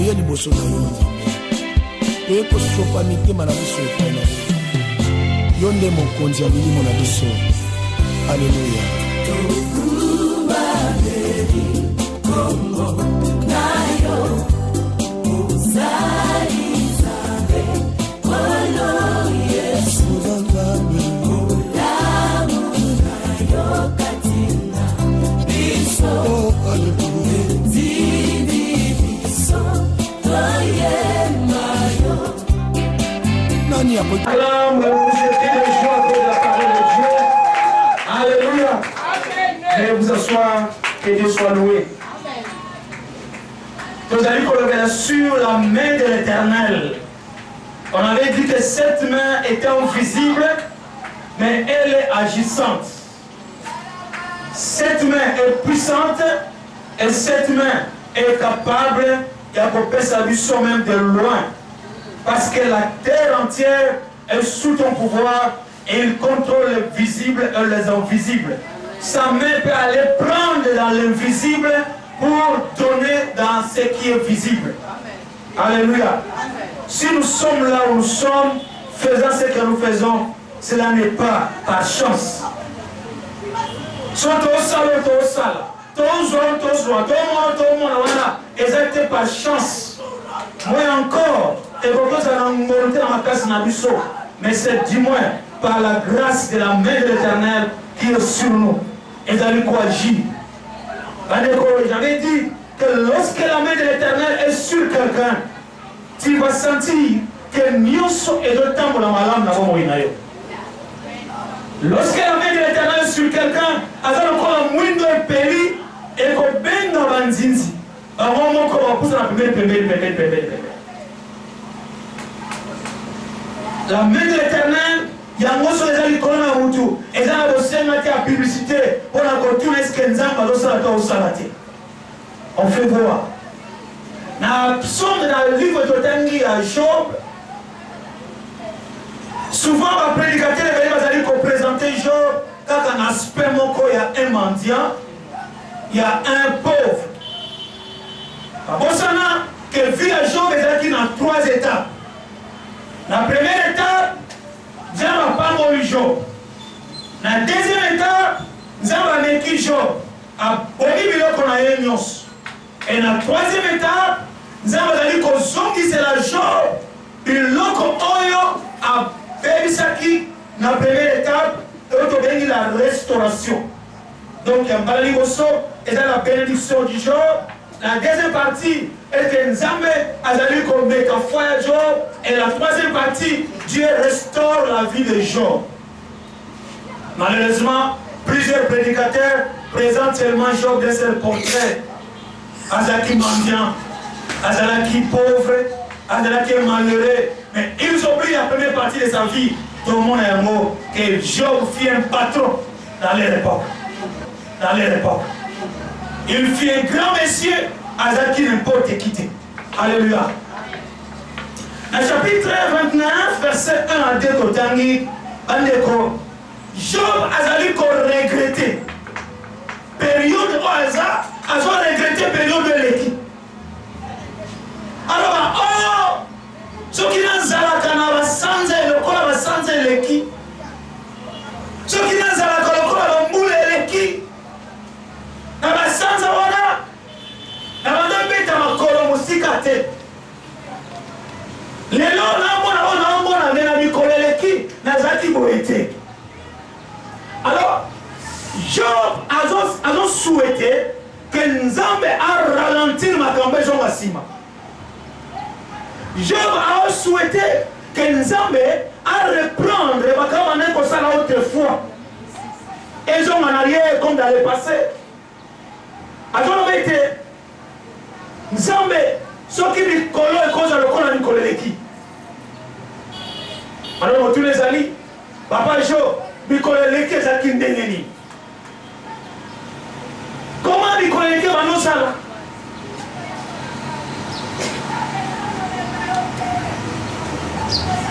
Toye liboso na yo Nzambe, toye kosopa mitema na biso epai na yo. Yo nde mokonzi ya milimo na biso. Aleluya. Oh, aleluya. Nani akoki Acclame pour ce cri de joie pour la parole de Dieu. Alléluia. Veuillez vous asseoir, que Dieu soit loué. Tozali kolobela sur la main de l'Éternel. On avait dit que cette main était invisible, mais elle est agissante. Cette main est puissante et cette main est capable ya kopesa biso même de loin. Parce que la terre entière est sous ton pouvoir et il contrôle les visibles et les invisibles. Sa main peut aller prendre dans l'invisible pour donner dans ce qui est visible. Alléluia. Si nous sommes là où nous sommes, faisant ce que nous faisons, cela n'est pas par chance. So tosala tosala, tozwa tozwa, tomona tomona wana eza te par chance. Moi encore, ekoki kozala na ngolu te na makasi na biso, mais c'est du moins par la grâce de la main de l'Éternel qui est sur nous. Ezali koagir. Bandeko, j'avais dit que lorsque la main de l'Éternel est sur quelqu'un, tu vas sentir que nyonso ezotambola malamu na bomoi na yo. Lorsque la main de l'Éternel est sur quelqu'un, aza lokola mwindo epeli ekobenga banzinzi bango moko bapusa na pembeni pembeni pembeni pembeni pembeni. La main de l'Éternel yango soki eza likolo na mutu eza na bosenga te ya publicité mpo na kotuna eske Nzambe azosala to azosala te. On fait voir. Na psaume na livre totangi ya Job, souvent ba prédicateurs ebele bazali ko présenter Job kaka na aspect moko ya un mendiant, ya un pauvre. Babosana que vie ya Job ezalaki na trois étapes. Na première étape, Nzambe apamboli Job. Na deuxième étape, Nzambe ameki Job, abomi biloko na ye nyonso. Et na troisième étape, Nzambe azali kozongisela Job biloko oyo abebisaki na première étape, oyo tobengi la restauration. Donc ya mbala liboso eza la bénédiction du Job. La deuxième partie ete Nzambe azali komeka foi ya Job. Et la troisième partie, Dieu restaure la vie de Job. Malheureusement, plusieurs prédicateurs présentent seulement Job d'un seul portrait. Azalaki mendiant, azalaki pauvre, azalaki malheureux. Mais ils oublient la première partie de sa vie. Tout le monde a un mot que Job fut un patron dans leur époque. Dans leur époque. Il fut un grand monsieur, azalaki n'importe qui te. Alléluia. Na chapitre 29, verset 1 à 2 totangi, bandeko, Job azali ko regretter période oyo aza azo regretter période eleki. Aloba, oh, soki nazalaka na basanza lokola basanza eleki, soki nazalaka lokola bambula eleki, na basanza wana na banda beta makolo mosika te. Lelo naomona oyo naomona, me na mikolo eleki nazalaki boye te. Alors Job azo souhaiter que Nzambe a ralentir makambo ezonga nsima. Job a souhaité que Nzambe a reprendre makambo bandaki kosala autrefois ezonga na arrière comme dans le passé. Azoloba ete Nzambe, soki mikolo ekozala lokola mikolo eleki. Alors motuna ezali, papa Jo, mikolo eleki ezalaki ndenge nini? Comment mikolo eleki bandosala?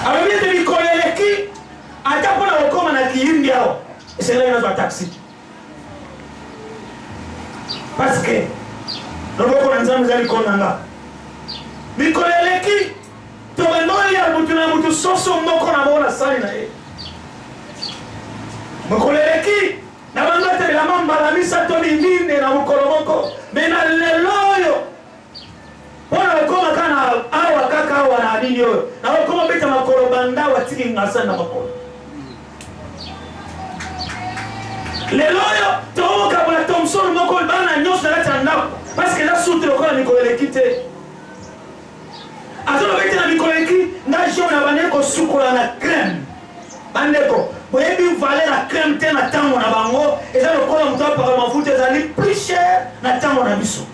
Alobi ete mikolo eleki ata mpo na kokoma na kiyimbi awa esengelaki nazwa taxi. Parce que loboko na Nzambe eza likolo na nga. Mikolo eleki, tobanda kolia moto na moto soso moko na moko na sani na ye. Mokolo eleki, na banda ata bilamba mbala misato mine na mokolo moko, me na lelo oyo mpo na kokoma kaka na awa kaka awa na nini oyo nakokoma beta makolo banda awa tiki ngasani na makolo. Lelo oyo tokokabola Thomson moko bana nyonso na kati ya ndako parce que eza sutu lokola mikolo eleki te. Azoloba ete na mikolo eleki nga Job na bandaki kosukola na crème. Bandeko, boyebi valeur ya crème te na ntango na bango, eza lokola moto apaka mafuta ezali plus cher na ntango na biso.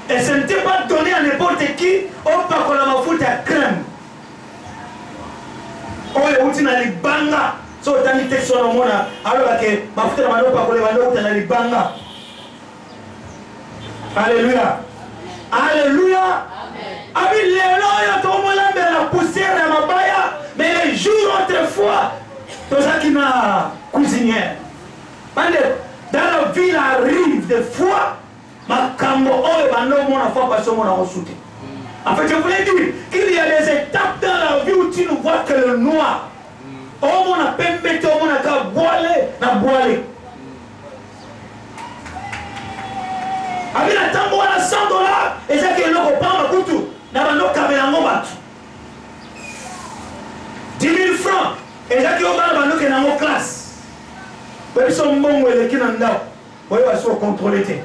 Et ce n'était pas donné à n'importe qui opakola mafuta ya crème. Oyo euti na libanga. Soki otangi texte wana omona aloba ke mafuta na bando opakola ebanda outa na libanga. Alléluia. Alléluia. Abi lelo oyo tokomolambela na poussière ya mabaya, mais les jours autrefois tozalaki na cuisinière. Bandeko, dans la ville arrive des fois makambo oyo banda omona fois passé omona yango su te. En fait, je voulais dire qu'il y a des étapes dans la vie où tu ne vois que le noir. Omona pembe te, omona ka bwale na bwale. Abi na ntango wana 100 $ ezaki eloko pamba, kutu na bando okabela yango bato. 10 000 francs ezaki oyo bana bandokende yango classe. Po biso mbongo eleki na ndako, oyeba so ocontrôle te.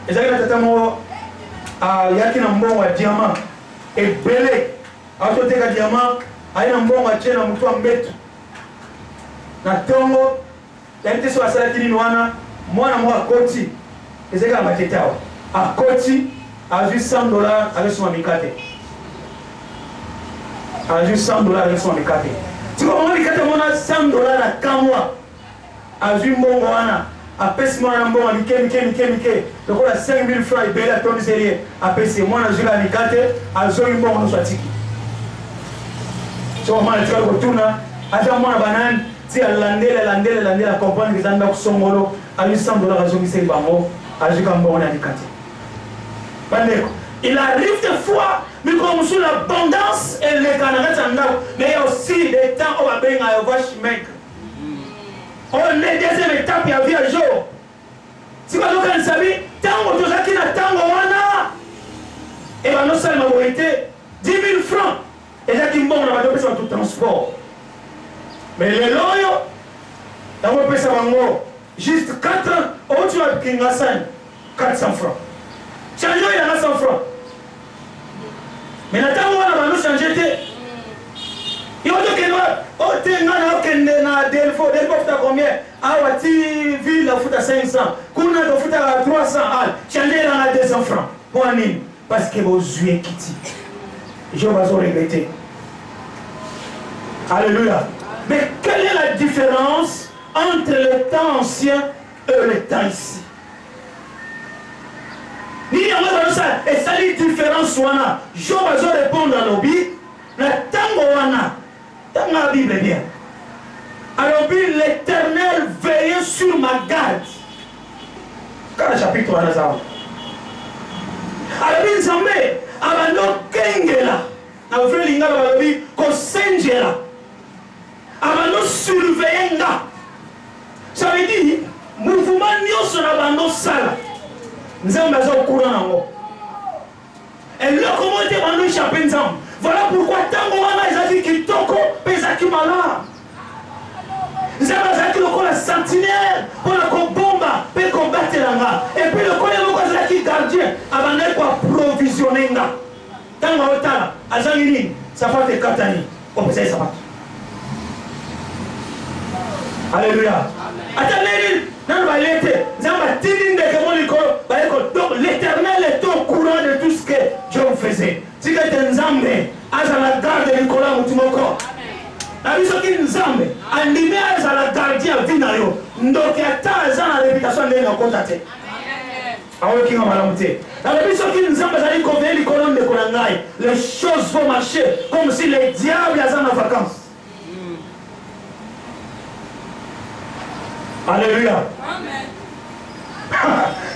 Ezalaki na tata moko ayaki na mbongo ya diamant ebele, azoteka diamant, aye na mbongo, atie na motu ya mbeto. Na ntongo, yayebi te so asalaki nini wana, mwana moko akoti, ezalaki na Matete awa, akoti, azwi 100 $, azosoma mikate. Azwi 100 $, azosoma mikate. Siko mama mikate mona 100 $ na kamwa. Azwi mbongo wana, apesi mwana na mbongo mike mike mike mike lokola 5000 francs ebele, atondiseli ye, apesi ye. Mwana azwi kaka mikate, azongi mbongo nyonso atiki. So mwana atikali kotuna aza mwana banani ti alandeli, alandeli, alandeli, acomprendre eza ndako songolo. Azwi 100 $, azongiseli bango, azwi ka mbongo na mikate. Bandeko, il arrive des fois mikolo mosusu l'abondance eleka na kati ya ndako, mais il y a aussi des temps oyo babengaka yo vache maigre. Oyo nde deuxième étape ya vie ya Job. Sikoyo azokanisa bi ntango tozalaki na ntango wana ebanda osalema boye te. 10 000 francs ezalaki mbongo na bato opesa bato transport, mais lelo oyo nakopesa bango juste 4 outi wapi Kingasani, 400 francs. Change oyo yanga 100 francs, mais na ntango wana bando change te. Yo ozokende wapi? O te, nga na okende na Delvaux. Delvaux afuta combien? Awa ti ville afuta 500, kuna tofutaka 300. Ah, change elanga 200 francs. Mpo nini? Parce que bozwi ekiti. Job azoregretter. Alléluia. Mais quelle est la différence entre le temps ancien et le temps ici? Nini yango ezalosala esali différence wana? Job azorépondre, alobi na ntango wana, ntango ya Bible bien, alobi: "L'Éternel veillait sur ma garde." Kaka chapitre wana aza wana, alobi Nzambe abandi okengela. Na vrai lingala balobi kosenjela, abandi osurveille nga. Ça veut dire mouvement nyonso na bando osala, Nzambe aza okura nango. Eloko moko te bando échappe Nzambe. Voilà pourquoi ntango wana ezalaki kitoko mpe ezalaki malamu. Nzambe azalaki lokola sentinelle mpona kobomba mpe kobatela nga. Et puis lokola ye moko azalaki gardien, abandaki koapprovisionner nga. Ntango aotala azangi nini, sapato ekatani, opesa ye sapato. Alleluya. Ata ndenge nano balie te, Nzambe atindi ndeke mo likolo baye ko. Donc l'Éternel est au courant de tout ce que Job faisait. Tika ete Nzambe azala garde likolo ya motu moko na biso. Soki Nzambe andimi azala gardien ya vie na yo, ndoki ata aza na réputation ndenge akota te, aoyokinga malamu te. Nalobi soki Nzambe azali koveiller likolo, ndeko na ngai, les choses vont marcher comme si le diable aza na vacances. Alléluia.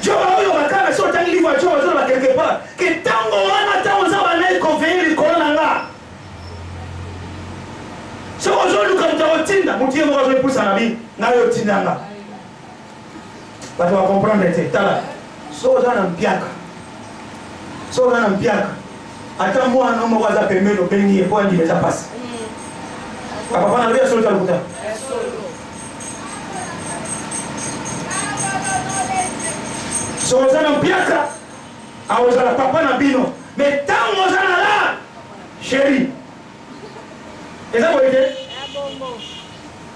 Job oyo bakala, so otangi livre ya Job, azoloba quelque part ke ntango wana Moto ye moko azomipusa na bi ngai otinda nga. Bato ba comprendre te. Tala, soki oza na mpiaka, soki oza na mpiaka, ata mwana moko aza pembeni obengi ye mpo andima eza pasi. Papa nalobi ya solo to ya lokuta? Soki oza na mpiaka, akozala papa na bino. Mais ntango oza na la chérie, eza boye te?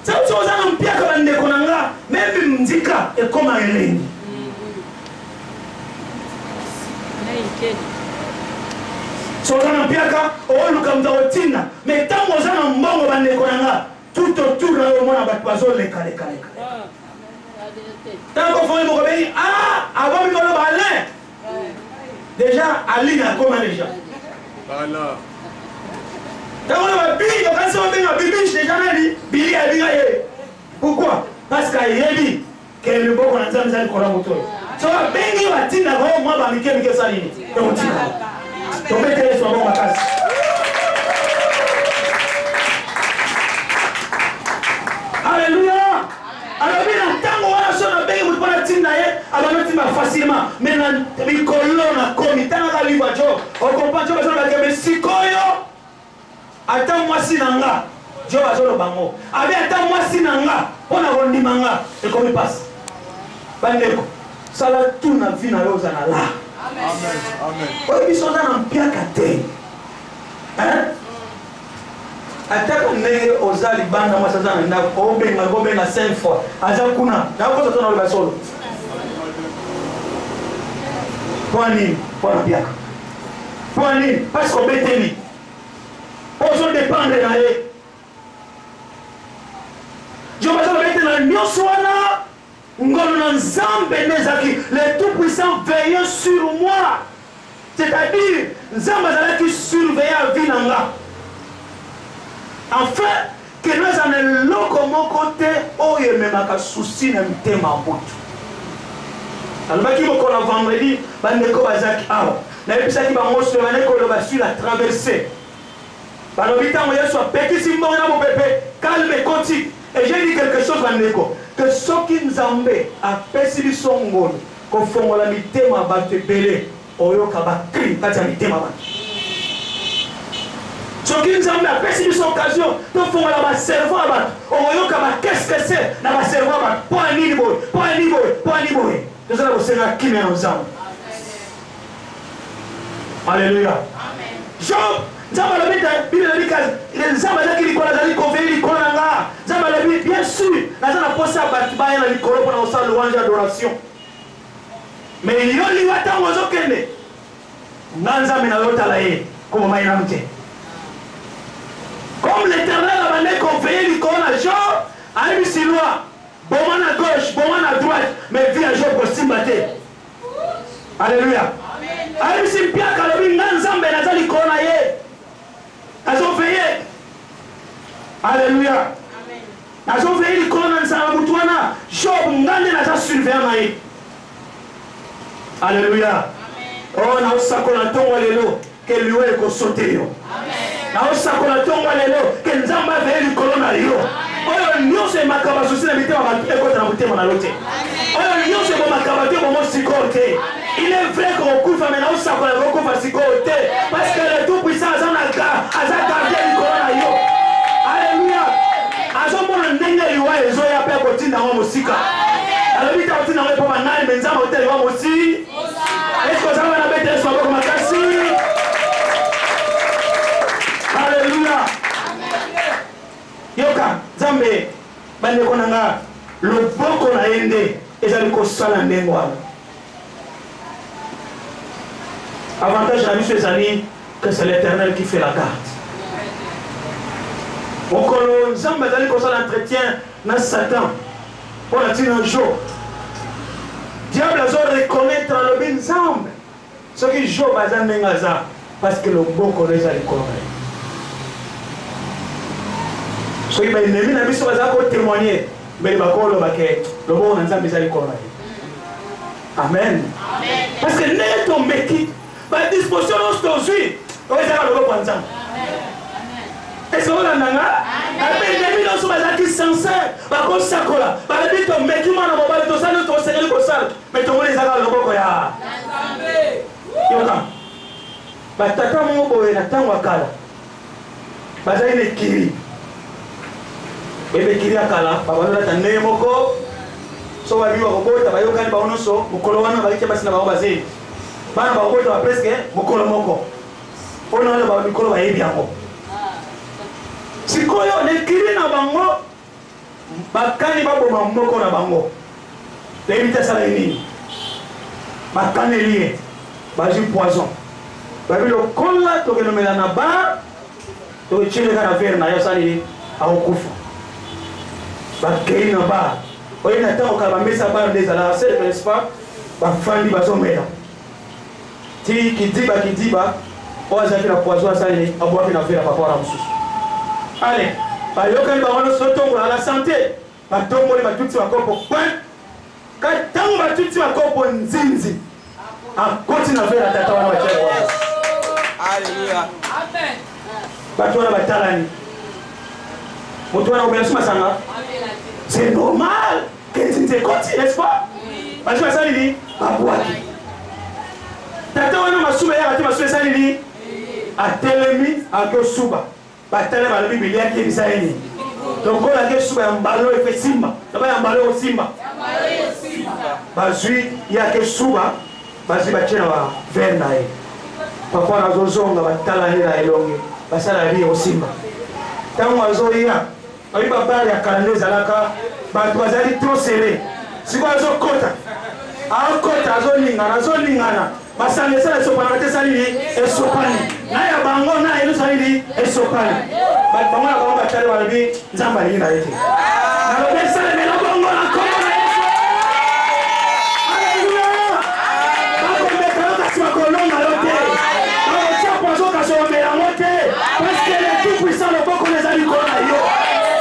Soki oza na mpiaka bandeko na nga, meme ndika ekoma elengi. Soki oza na mpiaka, oluka moto akotinda. Mais ntango oza na mbongo bandeko na nga, tout autour na yo omona bato bazolekalekaleka. Ntango ofongoli moko bengi, ah, abomi koloba Alain. Déjà, Aline akoma déjà. Voilà. Ntango na babi, okanisi babenga bibiche déjà nani? Bili ayebi ye. Pourquoi? Parce qu'ayebi ke loboko na Nzambe eza likolo ya moto oyo. So babengi yo batindaka oyo mwa bamike mike osala nini? Ekotinda. Tobetele Yesu maboko makasi. Alléluia. Alobi na ntango wana so nabengi moto mpo natinda ye, abandi otinda facilement. Mais na mikolo nakomi, tangaka livre ya Job, okomprendre Job azoloba ke mais sikoyo ata mwasi na nga, Job azoloba ngo, abi ata mwasi na nga mpo na kondima nga ekomi mpasi. Bandeko, sala tout na vie na yo ozala la. Amen. Amen. Oyebi so oza na mpiaka te. Hein? Atako ndenge oza libanda mwasi aza na ndako obenga kobenga 5 fois aza kuna nakokosa to naloba solo mpo nini mpo na mpiaka mpo nini parce que obeteli ozo dépendre na ye job azoloba ete na nyonso wana ngolu na nzambe nde ezalaki le tout puissant veille sur moi. C'est-à-dire Nzambe azalaki surveiller vie na nga. Enfin que naza na eloko moko te oyo ememaka souci na mitema ya butu. Nalobaki mokolo ya vendredi, bandeko bazalaki awa. Nayebisaki bango soki bandaki koloba sur la traversee. Balobi ntango Yesu apekisi mbonge na mopepe, calme ekoti. Et j'ai dit quelque chose bandeko, que soki Nzambe apesi biso ngolu Kofongola mitema ya bato ebele, oyoka ba cris kati ya mitema bato. Soki Nzambe apesi biso occasion tofongola ba cerveau ya bato, okoyoka ba qu'est-ce que c'est na ba cerveau ya bato. Mpo ya nini boye? Mpo ya nini boye? Mpo ya nini boye? Toza na kosenga kimia na Nzambe. Alléluia. Job, Nzambe alobi te, Bible elobi kasi Nzambe azalaki likolo, azali koveye likolo na nga. Nzambe alobi, bien sûr, naza na posa ya bato baya na likolo mpo na kosala louange adoration. Mais yo liwa ntango ozokende, nga Nzambe na yo tala ye, koboma ye nanu te. Comme l'Éternel abandaki koveye likolo na Job, ayebisi loi, boma na gauche, boma na droite, mais vie ya Job kosimba te. Alléluia. Ayebisi mpiaka alobi nga Nzambe naza likolo na ye. Nazo veiller. Alléluia. Nazo veiller likolo na nzala mutu wana Job nga nde naza surveillant na ye. Alléluia. Oh naosakola ntongo lelo ke liwa ekosote yo. Naosakola ntongo lelo ke Nzambe aveye likolo na yo. Oyo nyonso emaka basusi na mitema bato ekota na motema na yo te. Oyo nyonso ebomaka bato ebomo sikoyo te. Il est vrai kokufa mais naosakola kokufa sikoyo te parce que le tout puissant aza na aza gardien likolo na yo. Alléluia. Azomona ndenge liwa ezoya mpe akotinda yango mosika. Alobi te akotinda yango epo banani me Nzambe akotinda liwa mosi. Est-ce que oza wana beta Yesu maboko makasi? Alléluia. Yoka Nzambe bandeko na nga loboko na ye nde ezali kosala ndenge wana. Avantage na biso ezali que c'est l'Éternel qui fait la garde. Mokolo Nzambe azali kosala entretien na Satan mpo na ntina Job. Diable azo reconnaître alobi Nzambe soki Job aza ndenge aza parce que loboko na eza likolo na ye. Soki ba ennemi na biso baza ko témoigner mbele bakoloba ke loboko na Nzambe eza likolo na ye. Amen. Parce que ndenge tomeki ba disposition nyonso tozwi oyo ezaka loboko ya Nzambe. Est-ce que olanda nga? Amen. Ennemi nyonso bazalaki sincère, bakosakola, balobi tomeki mwana mobali, tosali oyo tosengeli kosala, me tomoni eza kaka loboko ya yoka. Batata moko boye na ntango ya kala bazali na ekiri, oyebi ekiri ya kala babalolata ndenge moko, so babi bakobota bayokani bango nyonso mokolo wana bakitia basi na bango bazeli bana bakobota ba presque mokolo moko mpo na wana mikolo bayebi yango. Sikoyo na ekiri na bango bakani baboma moko na bango, nayebi te asalaki nini, bakaneli ye, bazwi poison, babi lokola tokenomela na bar tokotieleka na verre na ye, asali nini, akokufa. Bakei na bar, oyebi na ntango kala bamesa bar nde ezalaka self, n'est-ce pas? Bafandi bazomela ti kidiba kidiba, oyo azalaki na poison asali nini, abwaki na verre ya papa wana mosusu. Ale bayokani bango nyonso, totombola la sante, batomboli, batuti bakopo point. Ka ntango batuti bakopo, nzinzi akoti na verre ya tata wana batia poison. Alléluia. Bato wana batalani, moto wana obela so masanga, c'est normal ke nzinzi ekoti, n'est-ce pas? Bazwi basali nini, babwaki tata wana, masuba eyaka te, masuba esali nini, atelemi akosuba. Batala balobi biliaki ebisa ye nini, lokola ake suba ya mbalo efe simba loba ya mbalo ekosimba. Bazwi ye ake suba, bazwi batie na bavere na ye. Papa wana azozonga, batala ye na elongi, basala bi ekosimba. Ntango azoya, babi babare ya kala nde ezalaka bato bazali trop serré. Sikoyo azokota, akota, azolingana, azolingana, masanga esala esopanaka te, esali nini, esopani na ya bango na ye, esali nini, esopani. Bato bango na bango batali, balobi Nzambe alingi na ye te. Nalobi esalemela bongo na nkombo na Yesu. Aleluya! Bakomeka yo kasi bakolonga yo te, bakotia poison kasi omela yango te, parce que le tout puissant loboko na eza likolo na yo.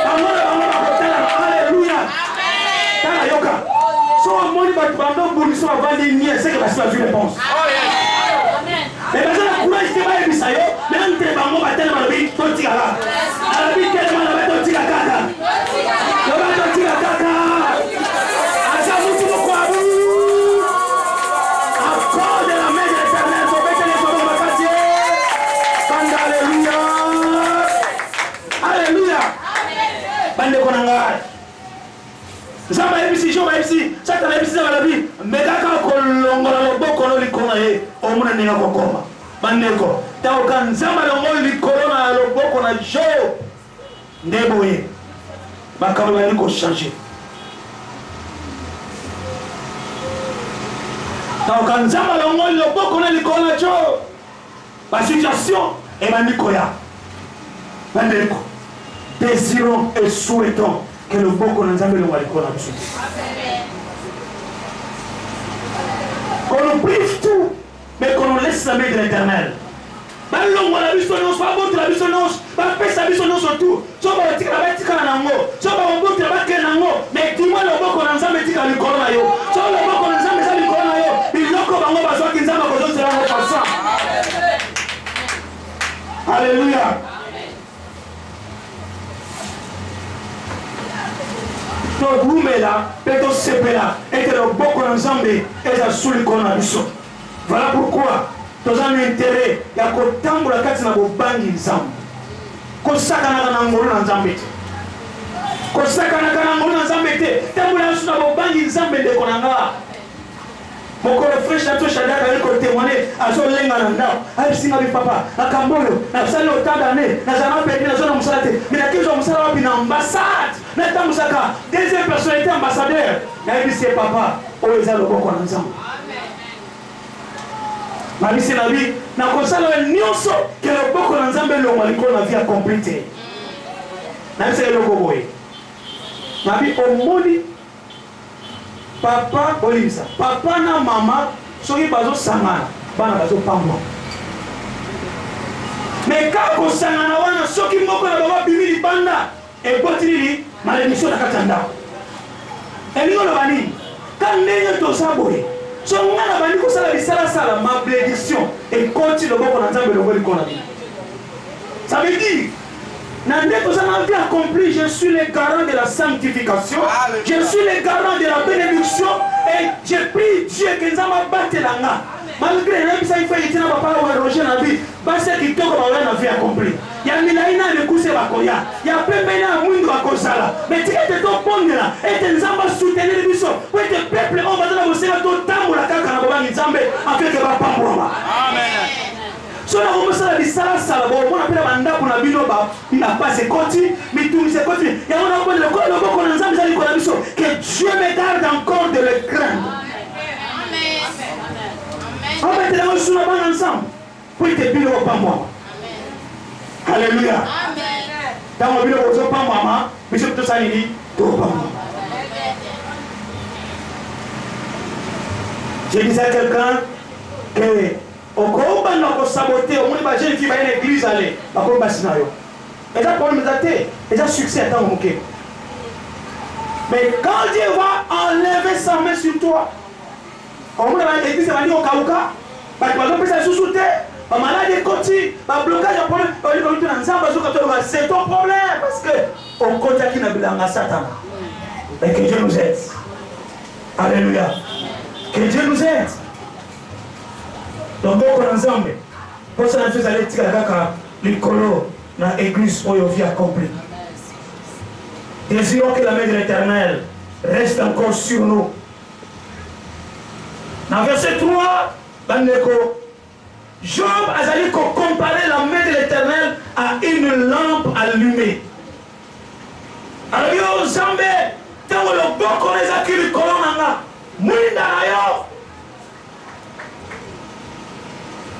Bango na bango bakotala. Aleluya! Tala, yoka, so omoni bato bando obundisa bavandi nie, seke basi bazwi réponse, mais baza na courage te bayebisa yo. Mais entre bango batele, balobi totika kaka. Alobi telema, loba totika kaka, loba totika kaka. Aza mutu moko abu accorde la main de l'Éternel. Tobetele maboko makasi banda. Alleluya, alleluya! Bandeko na ngai, Nzambe ayebisi Job, ayebisi Satana, ayebisi Nzambe, alobi mekaka kolongola loboko no likolo na ye, omona ndenge akokoma. Bandeko, ntango ka Nzambe alongoli likolo na loboko na Job, nde boye makambo ebandi kochange. Ntango ka Nzambe alongoli loboko na likolo na Job, basituation ebandi koya. Bandeko, désirons et souhaitons que loboko na Nzambe elongwa likolo na biso te. Qu'on nous prive tout, mais qu'on nous laisse la main de l'Éternel. Balongola biso nyonso, babotola biso nyonso, bapesa biso nyonso tu, so bakotikala batikala nango, so bakobotola bakende nango, mais dimwa loboko na Nzambe etikala likolo na yo. So loboko na Nzambe eza likolo na yo, biloko bango bazwaki, Nzambe akozosela yango pasa. Alleluya! Towumela mpe tosepela ete loboko na Nzambe eza su likolo na biso. Voilà pourquoi toza na intérêt ya kotambola kati na bobangi Nzambe, kosakanaka na ngolu na Nzambe te, kosakanaka na ngolu na Nzambe te. Tambola biso na bobangi Nzambe, ndeko na nga. Mokolo fresh na biso Shadrack ayaki kotemoigner, azolenga na ndako, ayebisi nga bi papa, makambo oyo nasali autant d'années, nazala na permis, naza na mosala te, mais nakezwa mosala wapi na ambassade, natambusaka deuxième personnalité ambassadeur. Nayebisi ye, papa, oyo eza loboko na Nzambe. Nabisi na bi nakosala oyo nyonso ke loboko na Nzambe elongwa likolo na vie accompli te. Nayebisa eloko boye, nabi omoni papa, bolimbisa, papa na mama soki bazosangana, bana bazopambwa. Me kaka kosangana wana, soki moko na bango abimi libanda, eboti nini? Malédiction na kati ya ndako. Elingi oloba nini? Ka ndenge toza boye, so nga na bandi kosala bisalasala, malédiction ekoti, loboko na Nzambe elongo likolo na bino. Ça veut dire Na nde toza na vie accomplie, je suis le garant de la sanctification, je suis le garant de la bénédiction et je prie Dieu que Nzambe abatela nga. Malgré nayebisaki frère Etienne na papa wa Roger na vie, basi ya kitoko bakoya na vie accomplie. Ya milai na ya mikuse bakoya, ya pembe na ya mwindu bakozala. Mais tika ete tobondela ete Nzambe asoutenir biso po ete peuple oyo baza na bosenga totambola kaka na bobangi Nzambe afin que bapambolama. Amen. Soki nakomosala bisalasala, bokomona mpe na bandako na bino bapasi ekoti, mitungisi ekoti. Yango nakobondela lokola loboko na Nzambe eza likolo na biso, que Dieu me garde encore de le craindre. Abatela yango lisusu na bana Nzambe mpo ete bino bopambwama. Alléluia. Ntango bino bozopambwama, biso tosala nini? Topambwama. Je disais à quelqu'un que Okobanda ko saboter omoni ba jeune fille baye na eglise ale bakomi basi na yo eza problème eza te eza succès ya tango moke mais quand Dieu va enlever sa main sur toi omona ba eglise ebandi kokauka bato bazopesa lisusu te ba malade ekoti ba blocage ya problème balingi komituna nzambe azoka toloba c'est ton problème parce que okotaki na bilanga satana mais que Dieu nous aide alléluia que Dieu nous aide Loboko na Nzambe. Posa na biso ezali etikala kaka likolo na eglise oyo vie accomplie. Désirons que la main de l'Éternel reste encore sur nous. Na verset 3, bandeko, Job azali ko comparer la main de l'Éternel à une lampe allumée. Alobi o Nzambe, ntango loboko na ezalaki likolo na nga, mwinda na yo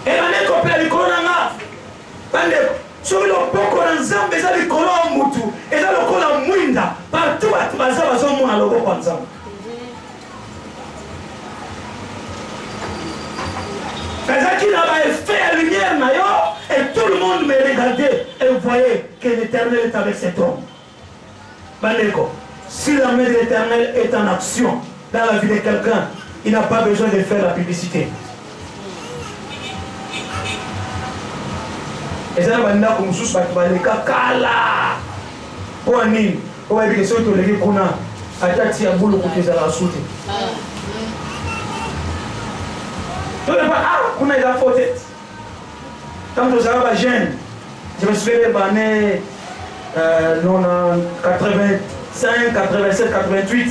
Ebandi kopela likolo na nga. Bandeko, soki loboko na Nzambe eza likolo ya mutu, eza lokola mwinda. Partout bato baza bazomona loboko ya Nzambe. Nazalaki na ba effet ya lumière na yo et tout le monde me regardait et voyait que l'Éternel est avec cet homme. Bandeko, si la main de l'Éternel est en action dans la vie de quelqu'un, il n'a pas besoin de faire la publicité. eza na bandako mosusu bato baleka kala mpo ya nini mpo bayebi ke soki toleki kuna ata ti ya bulu kutu ezalaka su te tolepa ah kuna eza fote Tango tozalaka ba jeunes, je me souviens ba années euh, 85, 87, 88,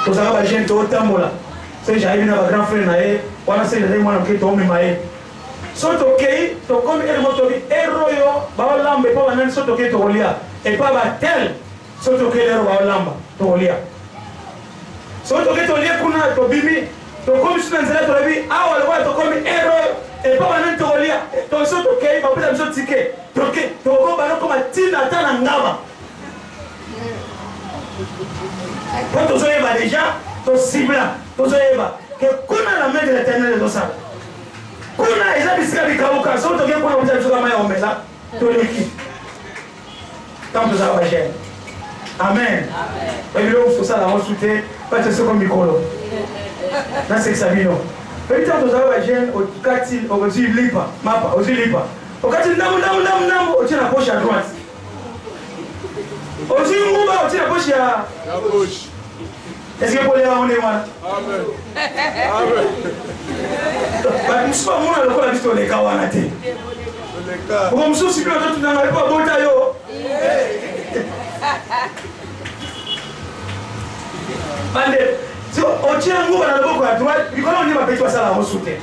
tozalaka ba jeunes totambola. Soki j'arrive na ba grand frère na ye, wana soki nazali mwana moke toomema ye. Soki tokei, tokomi ere moko tobi ere oyo baolamba epa banani, soki tokei tokolia epa ba tel, soki tokei lero baolamba tokolia. Soki toke tolie kuna tobimi tokomi su na nzela tolobi awa lokola tokomi heure oyo epa banani tokolia toso tokei bapesa biso tike toke tokobana okoma ntina ata na ngaba mpo tozoyeba deja tosibla tozoyeba ke kuna la main de l'éternel ezosala kuna eza bisika bikauka soki toke kuna kopesa biso kama ya komela toleki Ntango tozalaka ba jeune. Amen. Oyebi biloko mosusu tosala yango su te pati soko mikolo. Nasekisa bino. Oyebi ntango tozalaka ba jeune okati ozwi lipa mapa ozwi lipa okati ndambo ndambo ndambo ndambo otie na poche ya droite ozwi nguba otie na poche ya gauche. Est-ce que kolia yango ndenge wana? Amen. Amen. Bato mosusu bamona lokola biso toleka wana te. Moko mosusu bino totuna ngai mpo abota yo. Bande, so otie nguba na loboko ya droite, likolo nde bapeti basala yango su te.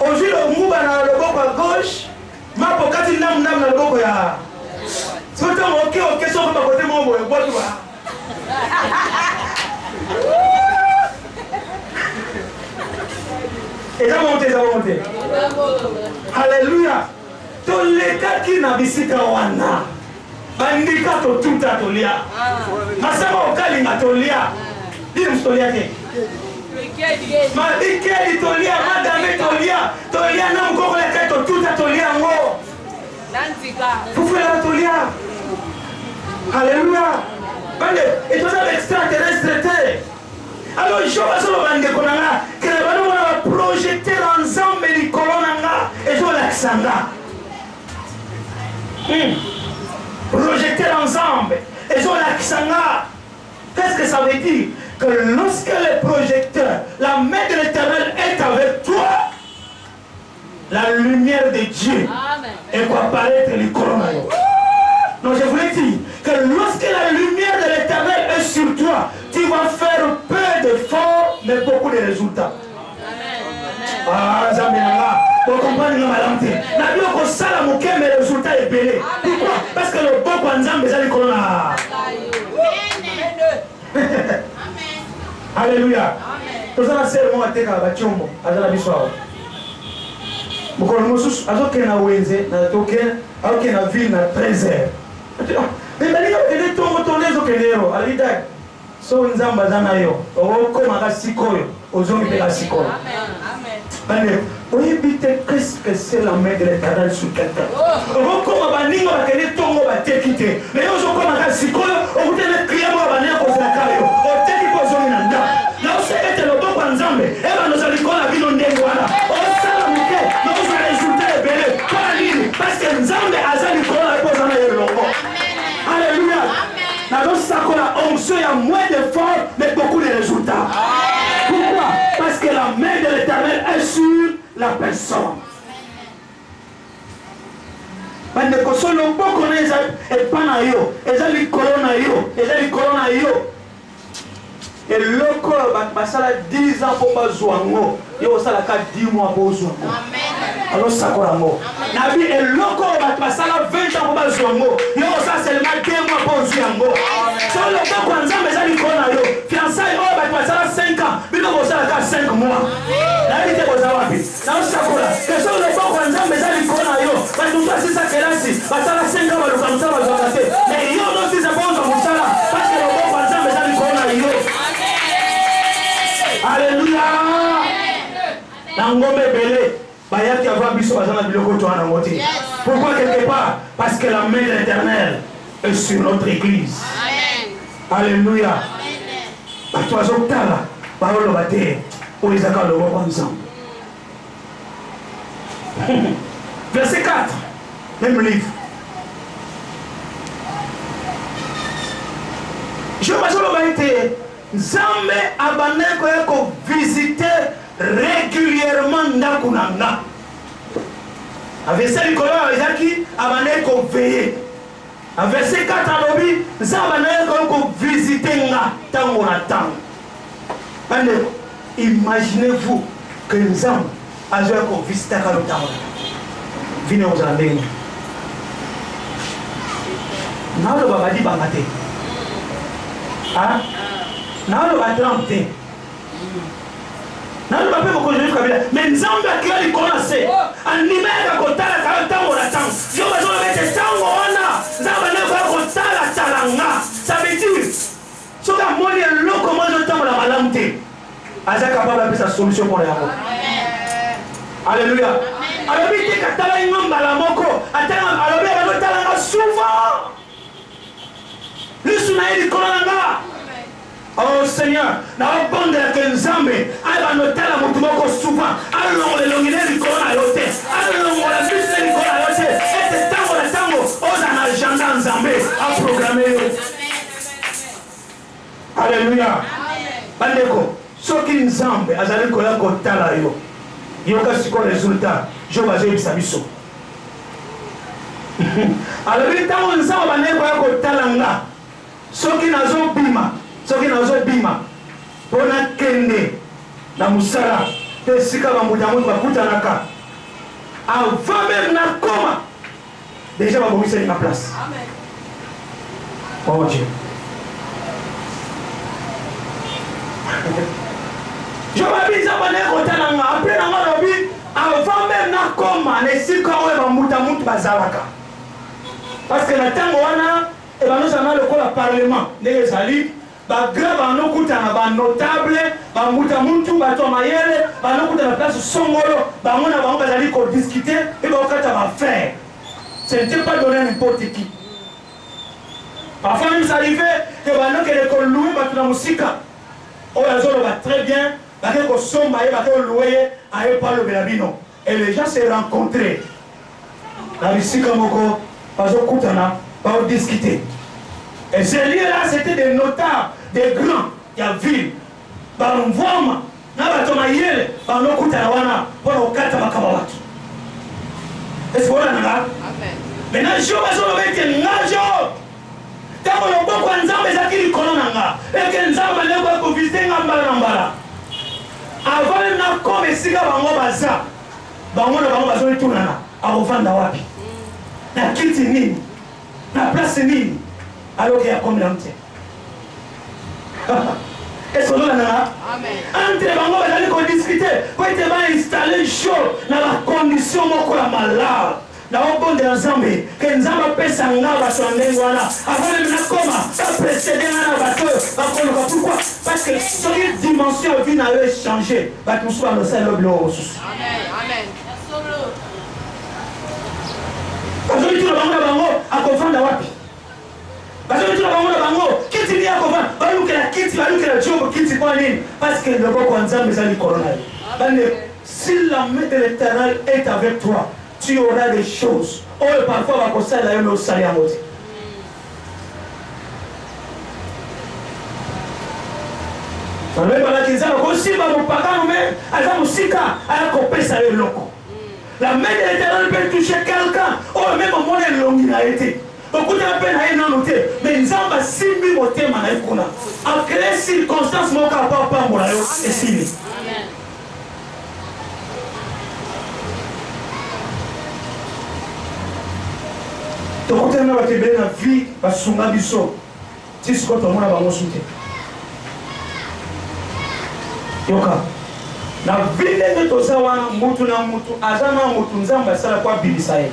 Ozwi nguba na loboko ya gauche, mapo okati ndambu ndambu na loboko ya so ntango oke oke soko bakote moko boye bwatu ba eza bongo te eza bongo te alleluya tolekaki na bisika wana bandika totuta tolia masanga okalinga tolia nini mosu tolia te mabikeli tolia madame tolia tolia na mokoko ya kai totuta tolia yango Fufela tolia. Alléluia. Bande, et toza ba extraterrestre te. Alors Job azoloba ndeko na nga, kele bano mona ba projecteur ya Nzambe likolo na nga ezolakisa nga. Projecteur ya Nzambe ezolakisa nga. Qu'est-ce que ça veut dire? Que lorsque le projecteur, la main de l'Éternel est avec toi, la lumière de Dieu ekoapparaître likolo na yo. Non, je voulais dire que lorsque la lumière de l'Éternel est sur toi, tu vas faire peu d'efforts, mais beaucoup de résultats. Ah, Nzambe na nga, okomprendre nga malamu te. Na bino kosala moke mais résultat ebele. Pourquoi? Parce que loboko ya Nzambe eza likolo na. Alléluia. Toza na sere moko atekaka batiombo, aza na biso awa. Mokolo mosusu azokende na wenze, na toke, akokende na ville na 13 heures. Mais balinga kokende tongo tongo nde ezokende yo. Alobi dad, Soki Nzambe aza na yo, okokoma ka sikoyo, ozongi pe ka sikoyo. Bandeko, oyebi te qu'est-ce que c'est la main de l'Éternel sur quelqu'un. Okokoma baninga bakende tongo bateki te, mais yo ozokoma ka sikoyo, okutani na client moko abandi akozelaka yo, oteki mpe ozongi na ndako. Naosala ete loboko ya Nzambe ebanda ozala likolo na bino ndenge wana, osala moke mais ozwa resultat ebele. Mpo na nini? Parce que Nzambe aza likolo na yo mpe oza na ye elongo. Alléluia. Nazo sakola onction ya moins d'effort mais beaucoup de résultats. Pourquoi? Parce que la main de l'Éternel est sur la personne. Bandeko, so loboko na eza epa na yo, eza likolo na yo, eza likolo na yo. Eloko oyo bato basala 10 ans mpo bazwa yango, yo osalaka 10 mois mpo ozwa yango. Azosakola yango. Nabi eloko oyo bato basala 20 ans mpo bazwa yango, yo osala seulement 2 mois mpo ozwi yango. Soki loboko ya Nzambe eza likolo na yo, fiançailles oyo bato basala 5 ans, bino bosalaka 5 mois. Nayebi te boza wapi. Nazosakola ke soki loboko ya Nzambe eza likolo na yo, bato mosusu basilisa kelasi, basala 5 ans baluka mosala bazwaka te, mais yo ozosilisa mpo ozwa mosala parce que loboko ya Nzambe eza likolo na yo. Alléluia! Na ngomba ebele bayaki avant biso baza na biloko toa nango te. Pourquoi quelque part? Parce que la main de l'Éternel est sur notre église. Alléluia! Bato bazotala baoloba te oyo eza kaka loboko ya Nzambe. Verset 4, même livre. Job azoloba ete Nzambe abandaki koya kovisite régulièrement ndako na nga. Avese likolo awa ezalaki abandaki koveye. Na verset 4 alobi Nzambe abandaki koya ko visiter nga tango na tango. Bandeko, imaginez-vous que Nzambe azoya ko visitaka yo tango na tango. Vie na yo ekozala ndenge nini? Naoloba badibanga te. Ah? Naoloba Trump te. Naloba mpe mokonzi Joseph Kabila, mais Nzambe akela likolo na se, andima yaka kotalaka yo ntango na ntango. Yo bazoloba ete ntango wana Nzambe andaki koya kotalatala nga, ça veut dire soki amoni eloko moko ezotambola malamu te, aza capable apesa solution mpo na yango. Alléluia. Alobi te katalaki nga mbala moko, atanga alobi abandi otala nga souvent. Lisu na ye likolo na nga. Oh Seigneur, naobondela ke Nzambe ayeba notala moto moko souvent, alongola elongi na ye likolo na yo te, alongola miso na ye likolo na yo te, ete ntango na ntango ozala na agenda ya Nzambe aprograme yo. Alleluia. Bandeko, soki Nzambe azali koya kotala yo, yoka sikoyo resultat Job azoyebisa biso. Alobi ntango Nzambe abandaki koya kotala nga, Soki nazo bima, soki nazo bima po na kende na musala to esika ba mbuta muntu bakutanaka, avant meme na koma dejà ba bongiseli nga place. Oh Dieu. Job abi Nzambe anaye kotala nga après na nga alobi avant meme na koma na esika oyo ba mbuta muntu bazalaka. Parce que na tango wana Ebanda ozala na lokola parlement ndenge ezali, ba grands banda okutana, ba notables, ba mbuta muntu, bato ya mayele banda okutana place songolo, bango na bango bazali ko discuter pe bakokata ba affaires. Ce n'etait pas donne à n'importe qui. Parfois meme ça arrivait que banda okende ko louer bato na mosika, oyo azoloba très bien, bake kosomba ye, bake ko louer ye, aye po alobela bino. Et les gens se rencontraient na bisika moko, bazokutana. Bao discuter. Et ce lieu-là, c'était des notables, des grands ya ville. Bamvwama na bato mayele banokutana wana mpo na kokata makambo ya bato. Est-ce que olanda nga? Maintenant, Job azoloba ete nga Job, ntango loboko ya Nzambe ezalaki likolo na nga, eke Nzambe aleki koya kovisite nga mbala na mbala. Avant meme nakoma esika bango baza, bango na bango bazomitunana, akovanda wapi? Na kiti nini? Na place nini? Alors que akomi nanu te. Est-ce que ozolanda nga? Entre bango bazali kodiscute mpo ete bainstalle jour na bacondition moko ya malamu. Naobondela Nzambe ke Nzambe apesa nga bato ya ndenge wana avant meme nakoma ba precede nga na bato oyo bakoluka. Pourquoi? Parce que soki dimension ya vie na yo echange, bato mosusu bandosala yo biloko mosusu. Bazomituna bango na bango akovanda wapi? Bazomituna bango na bango kiti nini akovanda? Balukela kiti, balukela Job kiti mpo nini? Parce que loboko ya Nzambe eza likolo na ye. Bandeko, si la main de l'Éternel est avec toi, tu auras des choses oyo parfois bakosalela yo mais osali yango te. Balobi balaki Nzambe akosimba mopagano me aza mosika aya kopesa yo eloko. La main de l'Éternel peut toucher quelqu'un oyo meme omona elongi na ye te, okutana mpe na ye nano te, mais Nzambe asimbi motema na ye kuna, acree circonstance moko apo apambola yo esili. Tokutana na bato ebele na vie basunga biso ti sikoyo tomona bango su te. Yoka, na vie ndenge toza wana, mutu na mutu aza na mutu Nzambe asala po abimisa ye.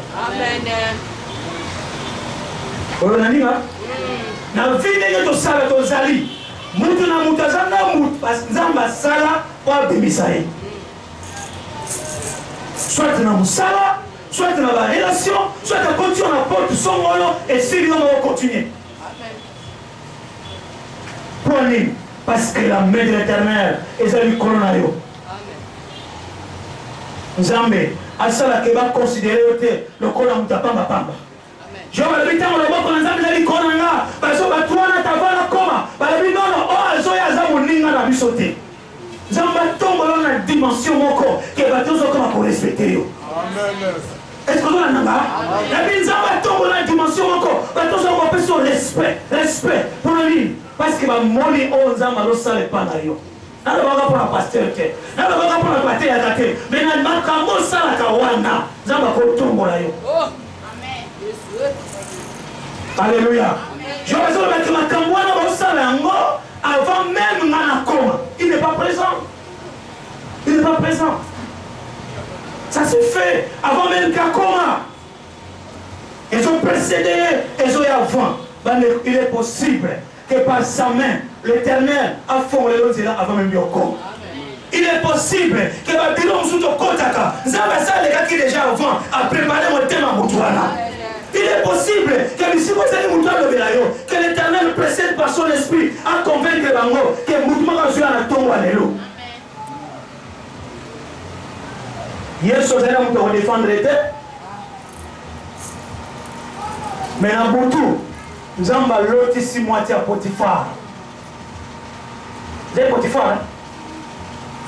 Oyo na ninga na vie ndenge tosala tozali, mutu na mutu aza na mutu Nzambe asala po abimisa ye, soit na mosala, soit na ba relation, soit akoti yo na porte songolo, esili yo moko continue. Mpo nini? Parce que la main de l'Éternel eza likolo na yo. Nzambe asalaka ba considere yo te lokola moto ya pamba pamba. Job alobi ntango loboko na Nzambe eza likolo na nga, bazo bato wana tava nakoma balobi nono oyo azoya aza moninga na biso te. Nzambe atombola na dimension moko ke bato ozokoma korespecte yo. Est-ce que ozolanda nga? Nabi Nzambe atombola na dimension moko bato ozokoma kopesa yo respect, respect. Mpona nini? Parce que bamoni oyo Nzambe azosala epa na yo. Nalobaka mpona pasteur te, nalobaka mpona bateyaka te, mais na makambo osalaka wana Nzambe akotombola yo. Alléluia. Je vais azolobaki makambo wana baosala yango avant même nga nakoma. Il n'est pas présent. Il n'est pas présent. Ça se fait avant même qu'akoma. Ils ont précédé, ils ont avant. Il est possible que par sa main, l'Éternel a formé l'autre avant même yokoma. Il est possible que babilo mosusu tokotaka Nzambe asalekaki déjà avant apréparé motema motu wana. Il est possible que bisika ozali motu alobela yo, que l'Éternel précède par son esprit a convaincre bango ke motu moko azwi na ntongo ya lelo. Yesu azali na moto akodefendre te, me na butu Nzambe alotisi mwasi ya Potifar. Ezali Potifar,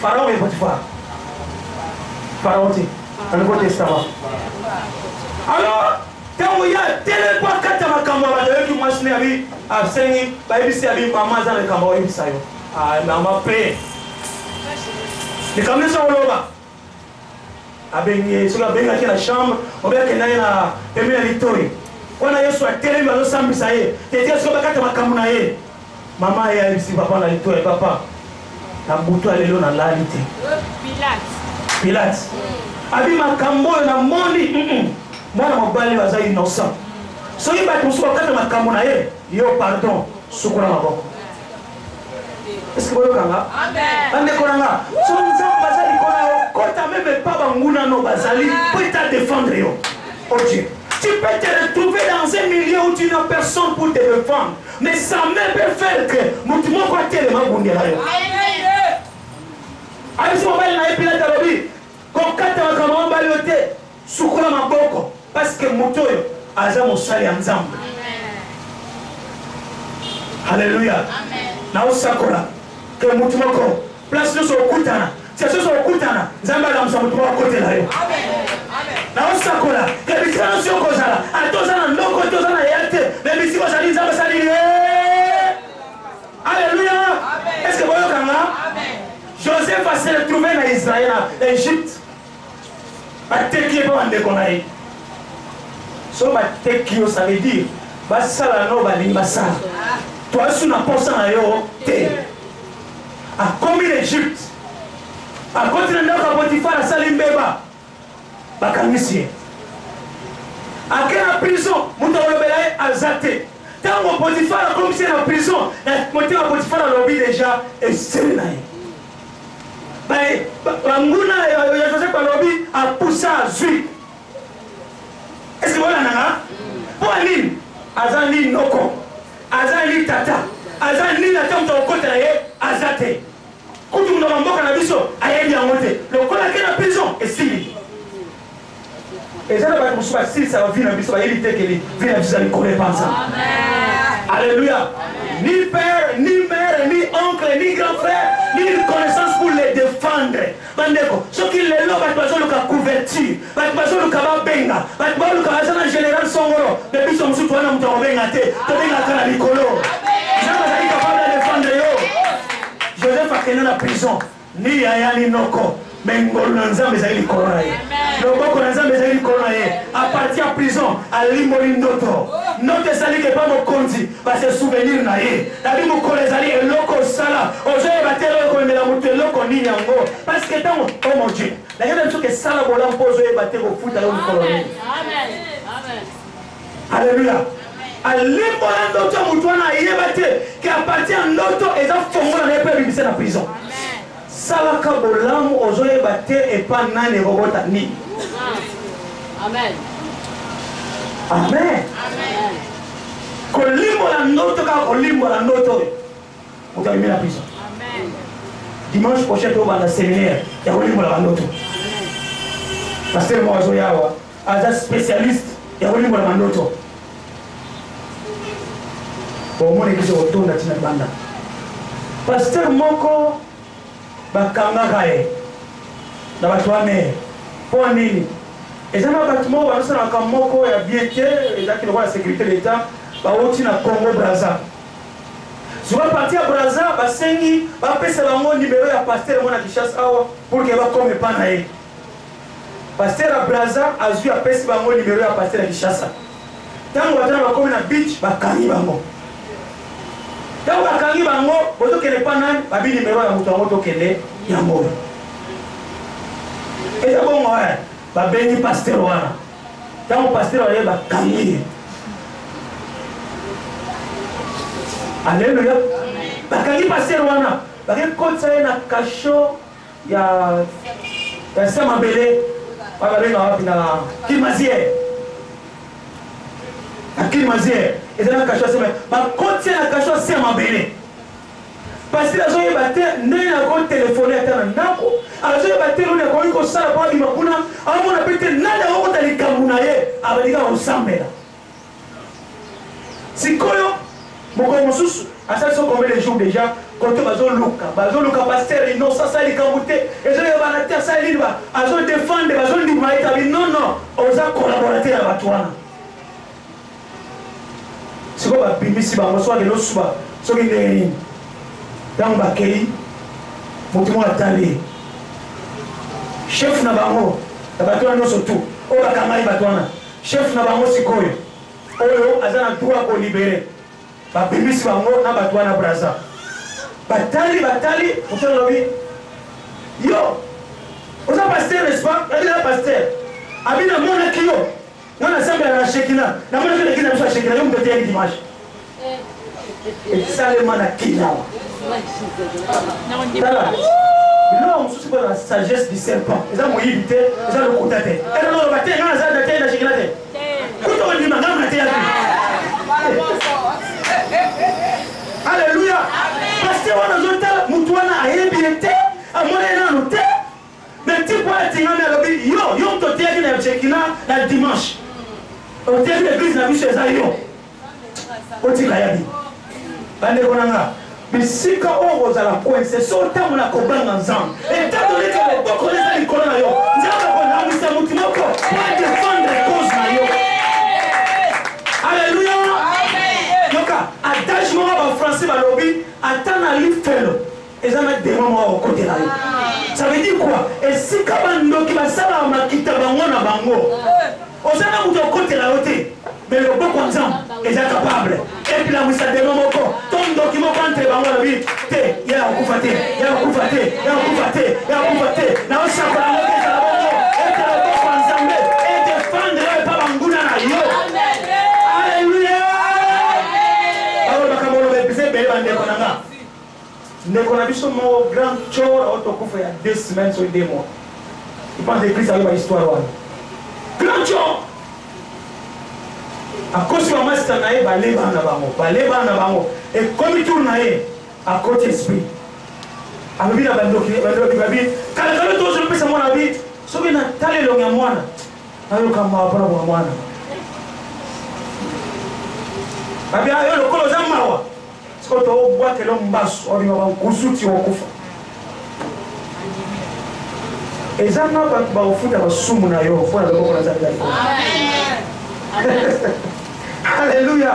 Pharaon et Potifar. Pharaon te, na Nouveau Testament. Alors, ntango ye atelemi mpo akata makambo ya bato, ayoki mwasi ne abi asengi, bayebisi abi mama aza na likambo oyebisa yo. Ah, mama mpe likambo nyonso akoloba abengi ye, soki abengaki na chambre obe akenda ye na pembeni ya litoi wana Yesu atelemi azosambisa ye tete, soki bakata makambo na ye, mama ye ayebisi papa na litoi: papa, na butu ya lelo nalali te. Pilate abi makambo oyo namoni, mwana mobali oyo aza innocent, soki bato mosusu bakata makambo na ye, yo pardon, sukola maboko. Est-ce que boyokanga bandeko na nga? So Nzambe aza likolo na yo, kota meme epa banguna no bazali po ete adefendre yo. Oh Dieu, tu peux te retrouver dans un milieu où tu n'as personne pour te défendre, mais sa main peut faire que motu moko atelema abundela yo. Ayebisi mobali na ye Pilate, alobi kokata makambo mobali yo te, sukola maboko, parce que moto oyo aza mosali ya Nzambe. Alleluia. Naosakola ke mutu moko place nyonso okutana situation nyonso okutana Nzambe alamusa mutu moko akotela yo. Naosakola ke bisika nyonso yo kozala ata oza na ndoko te oza na ya te me bisika ozali Nzambe asali ye. Alleluia. Est-ce que boyoka nga? Joseph a se retrouvé na Israël na Egypte. Bateki ye mpe bandeko na ye. Soki bateki yo ça veut dire basala no balingi basala. Toasu na posa na yo te. Akomi na Egypte. Akoti na ndako ya Potifar asali mbeba. Bakangisi ye. Ake na prison, moto akolobela ye aza te. Tango Potifar akomisi ye na prison, na motema Potifar alobi deja esili na ye. Banguna ya Joseph balobi apusa azwi. Est-ce que bolanda nga? Mpo ya nini? Aza ni noko, aza ni tata, aza nini ata moto akokotela ye aza te. Kutu moto ya mboka na biso ayebi yango te. Lokola ake na prison esili. Eza na bato mosusu basilisaka vie na biso bayebi te ke vie na biso eza likolo epa Nzambe. Alléluia. Ni père, ni mère, ni oncle, ni grand frère, ni une connaissance pour les défendre. Bandeko, soki lelo bato bazoluka couverture, bato bazoluka babenga, bato baluka baza na général songolo, mais biso mosusu towana moto akobenga te, tobengaka na likolo. Nzambe azali capable ya défendre yo. Joseph akenda na prison. Ni yaya ni noko mais ngolu na Nzambe ezali likolo na ye. Loboko na Nzambe ezali likolo na ye. A partir ya prison alimboli ndoto. Ndoto esali ke pa mokonzi ba se souvenir na ye. Nabi mokolo ezali eloko osala ozoyeba te eloko ekomemela moto eloko nini yango parce que ntango oh mon Dieu nakenda biso ke sala bolamu mpo ozoyeba te kofuta yo mokolo nini. Alléluia. Alimbola ndoto ya moto wana ayeba te ke a partir ya ndoto eza fongola na ye mpe ebimisa na prison. Salaka bolamu ozoyeba te epa nani ekobota nini. Amen. Amen. Kolimbola ndoto kaka kolimbola ndoto oyo moto abimi na prison. Dimanche prochain tobanda seminaire ya kolimbola bandoto. Pasteur moko azoya awa Aza specialiste ya kolimbola mandoto. Omona eglise kotonda tina libanda. Pasteur moko bakangaka ye na bato ane mpo nini? Eza na bato moko bazosala makambo moko ya bien te, ezalaki lokola sécurité d'État, bawuti na Congo Brazza. Sikoyo parti ya Brazza basengi bapesa bango numero ya pasteur moko na Kinshasa awa pour que bakoma epa na ye. Pasteur ya Brazza azui apesi bango numero ya pasteur ya Kinshasa. Tango bato wana bakomi na beach bakangi bango. Tango bakangi bango bozokende pa nani? Babi numero ya moto yango tokende yango oyo. Eza bongo eh. Babengi pasteur wana. Tango pasteur aye bakangi ye. Alléluia. Bakangi pasteur wana, bakei kotisa ye na cachot ya ya se mabele oyo babenga wapi na Kilmazière na Kilmazière eza na kasho ya se bakoti na kasho ya se mabele pasteur azoyeba te ndenge akotelefone ata na ndako azoyeba te noni akoki kosala mpo abima kuna amona mpe te nani akokota likambo na ye abandi kaka kosambela Sikoyo mokolo mosusu asali so combien de jours dejà kote bazoluka bazoluka pasteur innocent asali likambo te ezoyebana te asali nini ba azo defendre bazondima ye tabi non non oza collaborateur ya bato wana sikoyo babimisi bango soki akende osuba soki ndenge nini ntango bakei moto moko atali ye chef na bango na bato wana nyonso tu oyo bakangaki bato wana Chef na bango sikoyo oyo aza na droit ko libere ba bimisi bango na batu wana brazza batali batali moto alobi yo oza pasteur n'est-ce pas abi na pasteur abi na monaki yo nga na sambela na shekina na monaki na eglise na biso ya shekina yo moto oteyaki dimanche esalema na kinawa tala biloko mosusu mpo na sagesse du serpent eza moyibi te eza lokuta te eloloba te nga naza te na shekina te kuta ondima nga na teyaki alleluya paster wana ozotala motu wana ayebi ye te amona ye nanu te mais tipo wana atingami alobi yo yo moto oteyaki na shekina na dimanche oteyaki na eglise na biso eza yo otika ya bino. Bandeko na nga, bisika oyo okozala coince, soki otambola kobanga Nzambe, etant donné que loboko na eza likolo na yo, Nzambe akolamwisa moto moko po a defendre cause na yo. Alleluia! Yoka, adage moko ba français balobi, ata na lifelo eza na demon moko akokotela yo. Ça veut dire quoi? Esika bandoki basalaka makita bango na bango, oza na moto akotela yo te, mais loboko ya Nzambe eza capable epilamwisa demon moko to ndoki moko entre bango, alobi te, ye akokufa te, ye akokufa te, ye akokufa te, ye akokufa te. Naosakola yango te, ezala bongo ete loboko ya Nzambe edefendre yo epa banguna na yo. Alleluia! Balobaka moloba eza ebele, bandeko na nga. Ndeko na biso moko grand tshor oyo tokufa ya 2 semaines soki 2 mois, je pense eglise ayoba histoire wana. Grand tshor akosi ba masta na ye, bale bana na bango, bale bana na bango, ekomi tour na ye, akoti esprit, alobi na bandoki, bandoki babi kalakala tozopesa mwana, abi soki natala elongi ya mwana nayoka mawa mpona bwa mwana. Babi ayo lokola oza mawa, sikoyo tobwakela mbasu, obima bankusu ti okufa. Eza na bato bakofuta masumu na yo mpo na loboko na Nzambe eza likolo. Alleluya!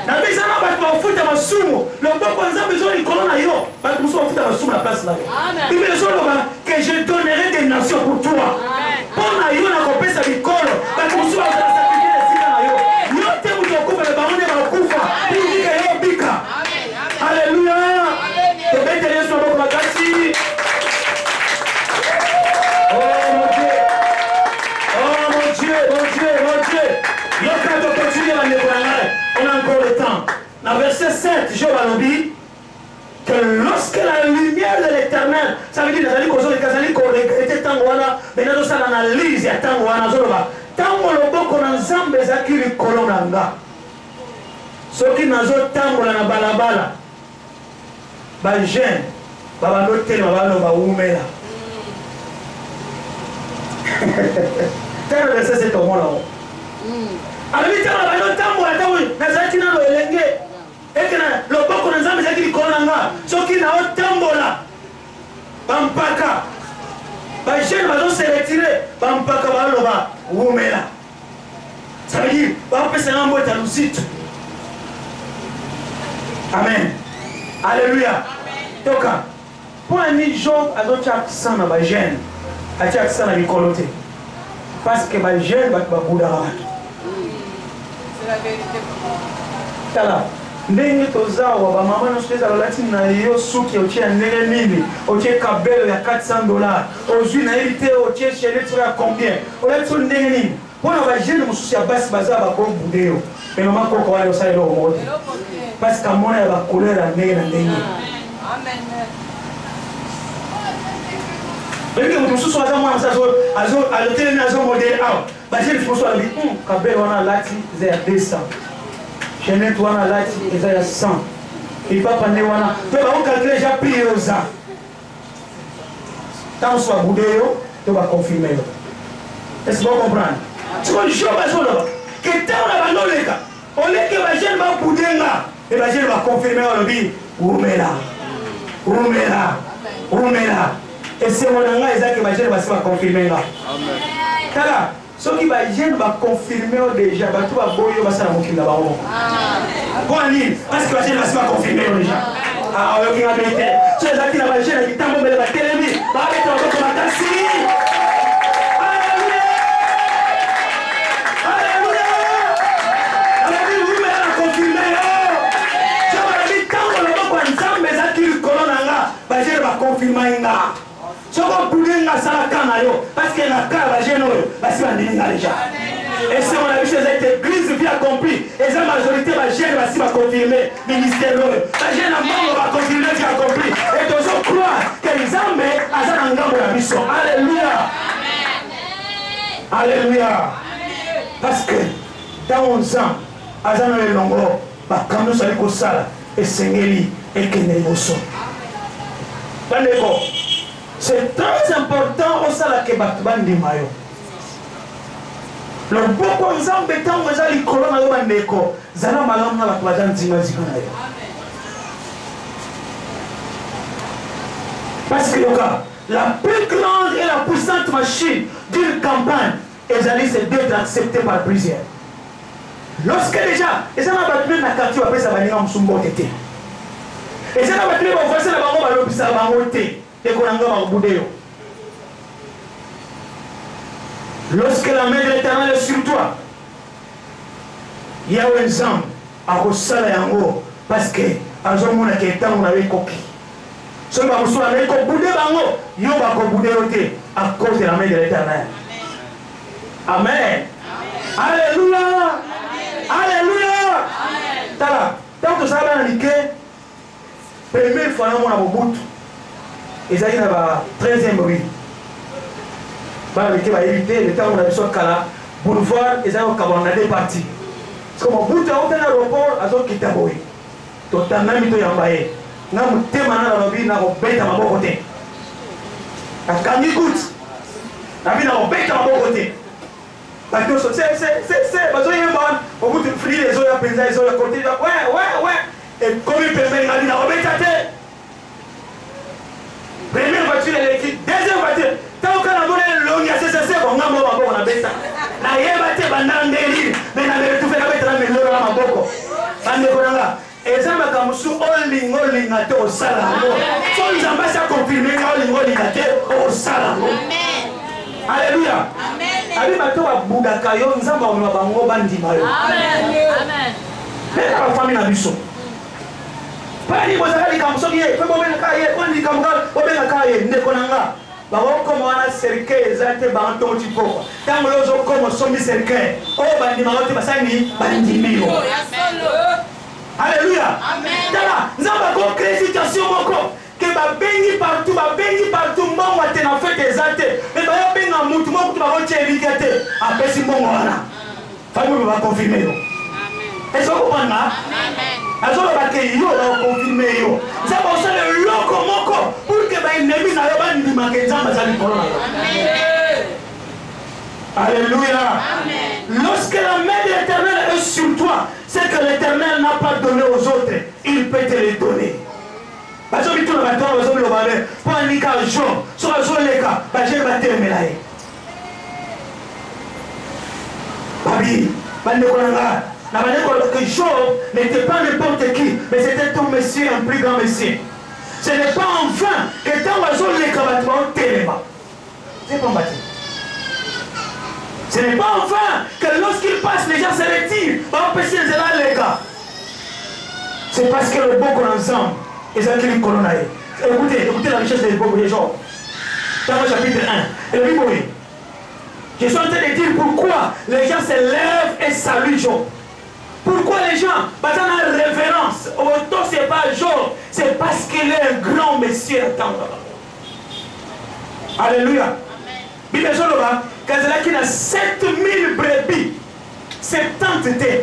Nabi eza na bato bakofuta masumu, loboko ya Nzambe eza likolo na yo. Bato mosusu bakofuta masumu na place na yo. Bible ezoloba que je donnerai des nations pour toi. Mpo na yo nakopesa bikolo, bato mosusu bakozala sacrifie na esika na yo. Yo te moto okufa, me bango nde bakokufa pour dire que yo obika. Alleluya! Tobeteli Yesu maboko makasi. Oh mon Dieu! Oh mon Dieu, mon Dieu, mon Dieu! Yoka, tokontinue bandeko na ngai. On a encore le temps. Na verset 7, Job alobi que lorsque la lumière de l'Éternel, ça veut dire nazali kozoleka, nazali koregrete ntango wana, me nazosala analyse ya ntango wana, azoloba ntango loboko na Nzambe ezalaki likolo na nga, soki nazotambola na balabala, bajeune babanda otelema, baloba wumela. Tala verset 7, omona ngo. Alobi ntango na banda otambola, ntango nazalaki nano elenge, ete na loboko na Nzambe ezalaki likolo na nga, soki naotambola, bampaka bajeune bazose retire, bampaka baloba wumela. Ça veut dire bapesa nga mbote ya luzitu. Amen, alleluya! Toka mpo na nini Job azotia accent na bajeune, atia accent na mikolo te? Parce que bajeune bato babudaka bato. Tala ndenge toza awa, bamama nyonso ezala olati na yo suki otie ya ndenge nini, otie kabelo ya 400 $, ozwi nayebi te, otie chaînette ya combien, olati so ndenge nini, mpona bajeune mosusu ya basi baza bakobude yo. Me mama koko wana osala eloko moko te, parce que amona ya bacouleur ya ndenge na ndenge. Oyebi moto mosusu aza mwana mosusu alotelemi, azomodele awa, bajeune mosusu alobi: kabelo wana alati eza ya 200, chaînette wana alati eza ya 100, lipapa nde wana to bakocalcule ja prix yo oza. Ntango mosusu babude yo to baconfirme yo. Est ce bocomprendre? Siko Job azoloba ke ntango na bando oleka oleke, bajeune babude nga, e bajeune baconfirme, balobi wumela, wumela, wumela. Esengo na ngai ezaki bajeune basi baconfirme nga. Tala, soki bajeune baconfirme yo déjà, bato baboyi yo, basala mokili na bango moko. Mpo na nini? Parce que bajeune basi baconfirme yo déjà. Oyoki nga bino te? So ezalaki na bajeune ya kitambo, mbele batelemi, babeta maboko makasi. Alleluya, alleluya! Alobi wumela, na confirme yo. So balobi ntango loboko ya Nzambe ezalaki likolo na nga, bajeune baconfirmai nga. Soki obude nga, asala ka na yo, parce que na ka ya bajeune oyo basi bandimi nga déjà. Esengo na biso eza ete église Vie Accomplie eza majorité bajeune basi baconfirme ministère oyo, bajeune na mbongo baconfirme Vie Accomplie, et tozo croire ke Nzambe aza na ngambo na biso. Alleluia, alleluia! Parce que ntango Nzambe aza na elongo, makambo nyonso ali kosala esengeli ekende liboso. Bandeko, c'est très important osalake bato bandima yo. Loboko Nzambe ntango eza likolo na yo, bandeko, zala malamu na bato baza nzingazinga na yo. Parce que yoka, la plus grande et la puissante machine d'une campagne ezali c'est d'être accepté par plusieurs. Lorsque déjà eza na bato na quartier bapesa baninga mosusu mbote te, eza na bato bavoisin na bango balobisaka bango te, ndeko na nga bakobude yo. Lorsque la main de l'Éternel est sur toi, Yahweh Nzambe akosala yango parce que azomona ke ntango na yo ekoki. Soki bamosusu bazali kobude bango, yo bakobude yo te à cause de la main de l'Éternel. Amen. Alléluia. Alléluia. Tala, ntango tozala bana mike, première fois namona Mobutu ezalaki na ba 13e rue. Bana mike bayebi te, le ntango na biso kala boulevard ezalaki kokabwana na deux parties. Parce que Mobutu auta na aéroport azokita boye. Totangami toyamba ye. Nga motema na nalobi nakobeta maboko te. Nakangi goutte. Nabi nakobeta maboko te. Bato nyonso se se se se bazoyemba wana Mobutu frile ezoya mpenza ezoya kote we we we ekomi pembeni ngabi nakobeta te. Première voiture eleki, deuxième voiture. Ntango kaka namona elongi ya sesese bonga mwa maboko nabeta. Nayeba te banda ndenge nini, mais na me retrouve nabeta na milolo na maboko. Bandeko na nga, eza makambo mosusu olinga olinga te osala yango. So Nzambe asi akonfirme nga olinga olinga te osala yango. Alléluia. Abi bato babudaka yo, Nzambe akomema bango bandima yo. Amen. Mpe na bafami na biso. Pani bozalaka likambo soki ye pe bobengaka ye po likambo kaka bobengaka ye ndeko na nga bakokoma wana cercueil eza te bango ntongo ti pokwa ntango yo ozokoma osombi cercueil oyo bandimaka yo te basali nini bandimi yo Alléluia. Tala, Nzambe ako créer situation moko ke babengi partout, babengi partout mbongo te na fete eza te. Mais bayo benga mutu moko kutu bakotia elikya te. Apesi mbongo wana. Famille ba confirmer yo. Est-ce que vous comprenez? Azoloba ke yo ba confirmer yo. Nzambe osala eloko moko pour que ba ennemi na yo bandima ke Nzambe aza likolo na yo. Alléluia. Amen. Lorsque la main de l'Éternel est sur toi, c'est que l'Éternel n'a pas donné aux autres, il peut te le donner. Bazomituna bato wana bazomiloba be mpo anika jo soki azoleka bajene batelemela ye babi bandeko na nga na bandeko que Job n'était pas n'importe qui mais c'était ton monsieur, un plus grand monsieur. Ce n'est pas en vain que ntango azoleka bato baotelema. C'est pamba te. Ce n'est pas en vain que lorsqu'il passe, les gens se retirent. Baopesi nzela aleka. C'est parce que loboko na Nzambe ezalaki likolo na ye. Écoutez, écoutez la richesse de loboko de Job. Dans chapitre 1. Elobi boye. Je suis en train de dire pourquoi les gens se lèvent et saluent Job. Pourquoi les gens baza na révérence autant c'est pas Job, c'est parce qu'il est un grand monsieur na ntango na bango. Alléluia. Bible ezoloba kazalaki na 7000 brebis, 70 te,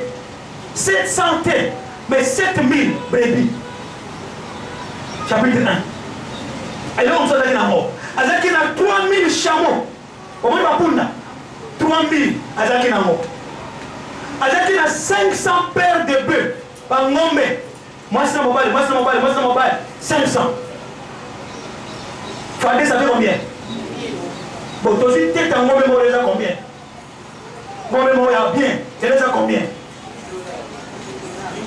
700 te, mais 7000 brebis. Chapitre 1. Eloko mosusu azalaki nango, azalaki na 3000 chameaux. Omoni bapunda 3000 azalaki nango. Azalaki na 500 paires de bœufs, bangombe, mwasi na mobali, mwasi na mobali, mwasi na mobali, 500. Fois 2, ça fait combien? Bon, tozwi tete ya ngombe moko eza combien? Ngombe moko ya bien, eza combien?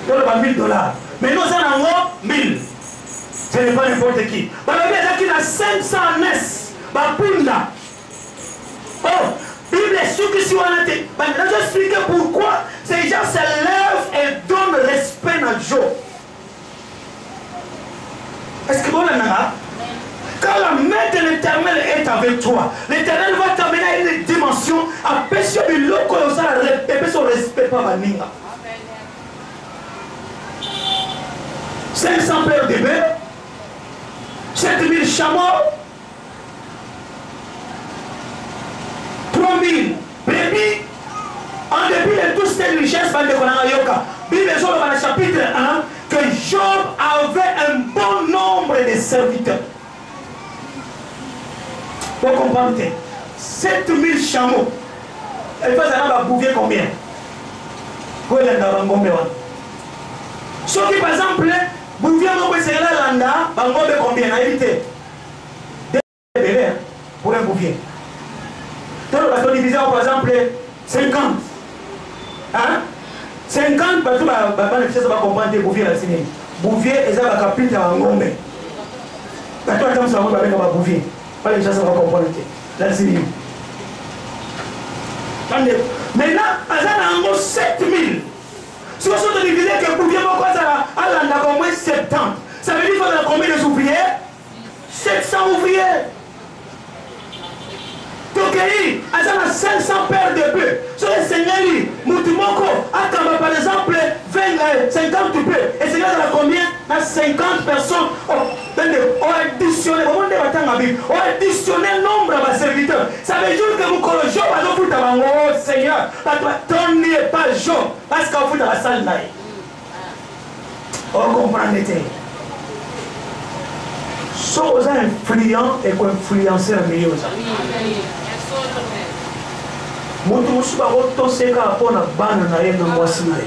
Toloba 1000 dollars. Mais nous oza nango 1000. Ce n'est pas n'importe qui. Balobi ezalaki na 500 ânes, bapunda. Oh, Bible esukisi wana te. Nazo expliquer pourquoi ces gens se lèvent et donnent respect na Job. Est-ce que bolandanga? Quand la main de l'Éternel est avec toi, l'Éternel va t'amener à une dimension apesi yo biloko oyo osala epesi yo respect pa baninga. 500 paires de bœufs, 7000 chameaux, 3000 brebis. En dépit de toutes ces richesses, bandeko na nga yoka, Bible ezoloba na chapitre 1 que Job avait un bon nombre de serviteurs. Vous comprenez? 7000 chameaux. Elle va na ba bouvier combien? Kolanda bangombe wana. Soki par exemple, bouvier moko esengeli alanda bangombe combien? Nayebi te. pour un bouvier? Toloba to diviser yango par exemple 50. Hein? 50 bato ba ba bana Kinshasa ba comprendre te bouvier elakisi nini. Bouvier eza ba kapita ya ngombe. Bato batambwisa bango babenga ba bouvier. Bana Kinshasa ba comprendre te. Elakisi nini? Bandeko, maintenant aza na yango 7000. Sikoyo soki to diviser que bouvier moko azala alandaka au moins 70. Ça veut dire faut azala combien des ouvriers? 700 ouvriers. Tokei aza na 500 paires de bœufs. Soki esengeli mutu moko akamba par exemple 20, 50 bœufs, esengeli azala combien? Na 50 personnes. Oh, bende o additionner, bomoni nde batanga Bible, o additionner nombre ya ba serviteurs. Ça veut dire que mokolo Job azofuta bango, oh Seigneur, bato batondi epa Job parce que afuta basali na ye. O comprendre te. Soki oza influent eko influencer na milieu oza. Moto mosusu bakotose kaka mpo na bana na ye na mwasi na ye.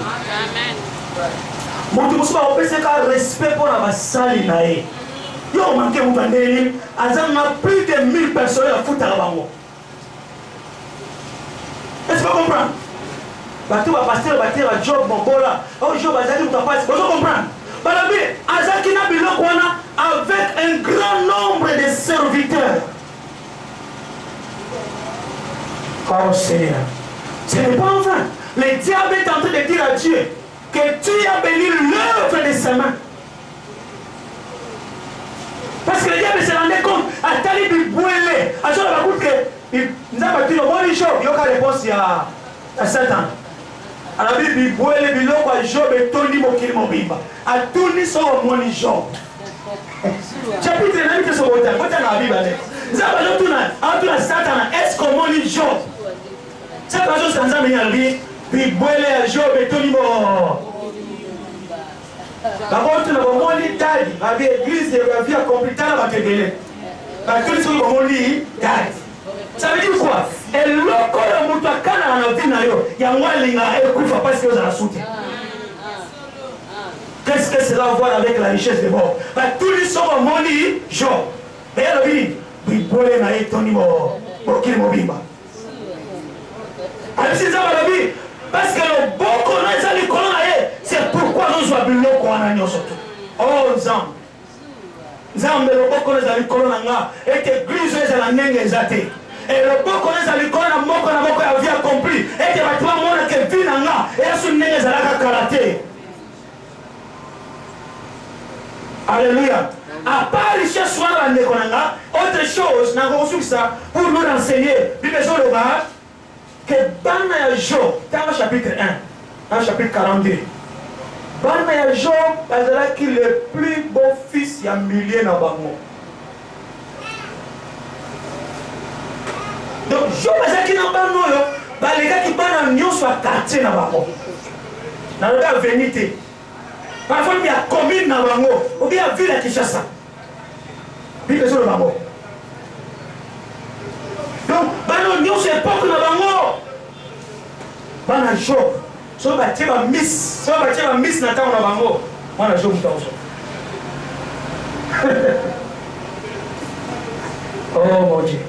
Moto mosusu bakopesa kaka respect mpo na basali na ye. Yo omanke moto ya ndenge nini? Aza na plus de 1000 personnes afutaka bango. Est-ce que vous comprenez? Bato ba pasteur bateyaka Job mobola. Oh Job azalaki moto ya pasi. Bozo comprendre? Balobi azalaki na biloko wana avec un grand nombre de serviteurs. Oh Seigneur, ce n'est pas en vain. Le diable est en train de dire à Dieu que tu as béni l'œuvre de sa main. Parce que le diable se rendait compte, atali bibwele, azoloba kutu ke Nzambe atuni omoni Job, yoka réponse ya ya Satan. Alobi bibwele biloko ya Job etondi mokili mobimba. Atuni soki omoni Job. Chapitre nayebi te soki otanga, otanga Bible te. Nzambe azotuna, azotuna Satana, est-ce que omoni Job? Satana azosala Nzambe nini alobi bibwele ya Job etondi mo Bakotuna bomoni dady babi eglise ya vie accompli tala bato ebele batuni soki bomoni dady ça veut dire quoi eloko oyo moto akanaka na vie na yo yango alingaka ekufa parce que ozala su te. Qu'est-ce que cela a voir avec la richesse de Bob? Batuni soki omoni Job mais ye alobi nini bibwele na ye etondi mokili mobimba. Ayebisi Nzambe alobi parce que loboko na eza likolo na ye, c'est pourquoi azozwa biloko wana nyonso tu. Oh Nzambe, Nzambe loboko na eza likolo na nga ete eglise oyo ezala ndenge eza te. E loboko na eza likolo na moko na moko ya vie accomplie ete bato bamona ke vie na nga eya su ndenge ezalaka kala te. Alléluia. À part richesse wana bandeko na nga, autre chose nakokosukisa pour nous renseigner, Bible ezoloba que bana ya Job, tanga chapitre 1 na chapitre 42. Bana ya Job bazalaki le plus beau fils ya milieu na bango. Donc Job azalaki na bana oyo balekaki bana nyonso ya quartier na bango. Nalobi avenue te. Parfois même ya commune na bango ou bien ya ville ya Kinshasa. Bible ezoloba yango. Donc bana nyonso epoque na bango bana Job soki batie ba miss soki batie ba miss na ntango na bango mwana Job moto akozwa. Oh mon Dieu.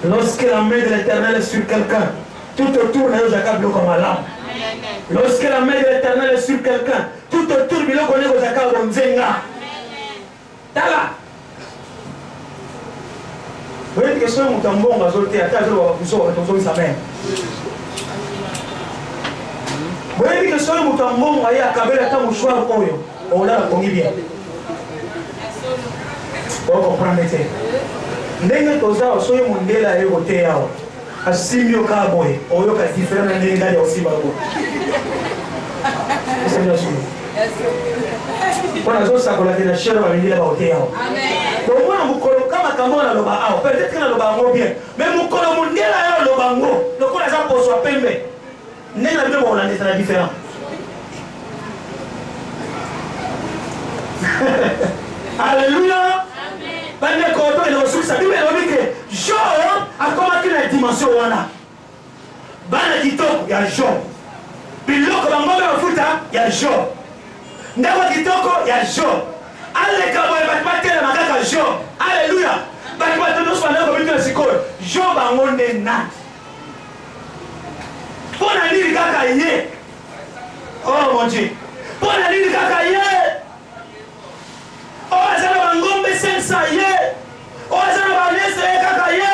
Lorsque la main de l'Éternel est sur quelqu'un, tout autour na yo ozalaka biloko ya malamu. Lorsque la main de l'Éternel est sur quelqu'un, tout autour biloko ndenge ozalaka bonzenga. Tala. Oyebi ke soki moto ya mbongo azoteya ata azoloba babuso bato ozongisa meme. Boyebi ke soki moto ya mbongo aye akabeli ata mouchoir oyo olala pongi bien. Bo comprendre te. Ndenge toza soki mondele aye koteya awa asimbi yo kaka boye oyoka différent na ndenge ndali akosimba yo boye. Esali ya solo. Mpo nazosakola te na chere balingela bakoteya awa. Bomona mokolo ka makambo oyo naloba awa peut-être naloba yango bien mais mokolo mondele aye oloba yango lokola aza poso ya pembe ndenge na bino bokolanda ezala différent. Alléluia. Bandeko tokende kosukisa. Bible elobi ke Job akomaki na dimension wana. Bana kitoko ya Job, biloko bangombe mafuta ya Job, ndako kitoko ya Job, aleka boye bato batelema kaka Job. Alléluia. Bato bato nyonso bandaki komituna sikoyo, Job yango nde nani? Mpo na nini kaka ye? Oh mon Dieu! Mpo na nini kaka ye? Oyo aza na bangombe 500 ye, oyo aza na balese ye kaka ye,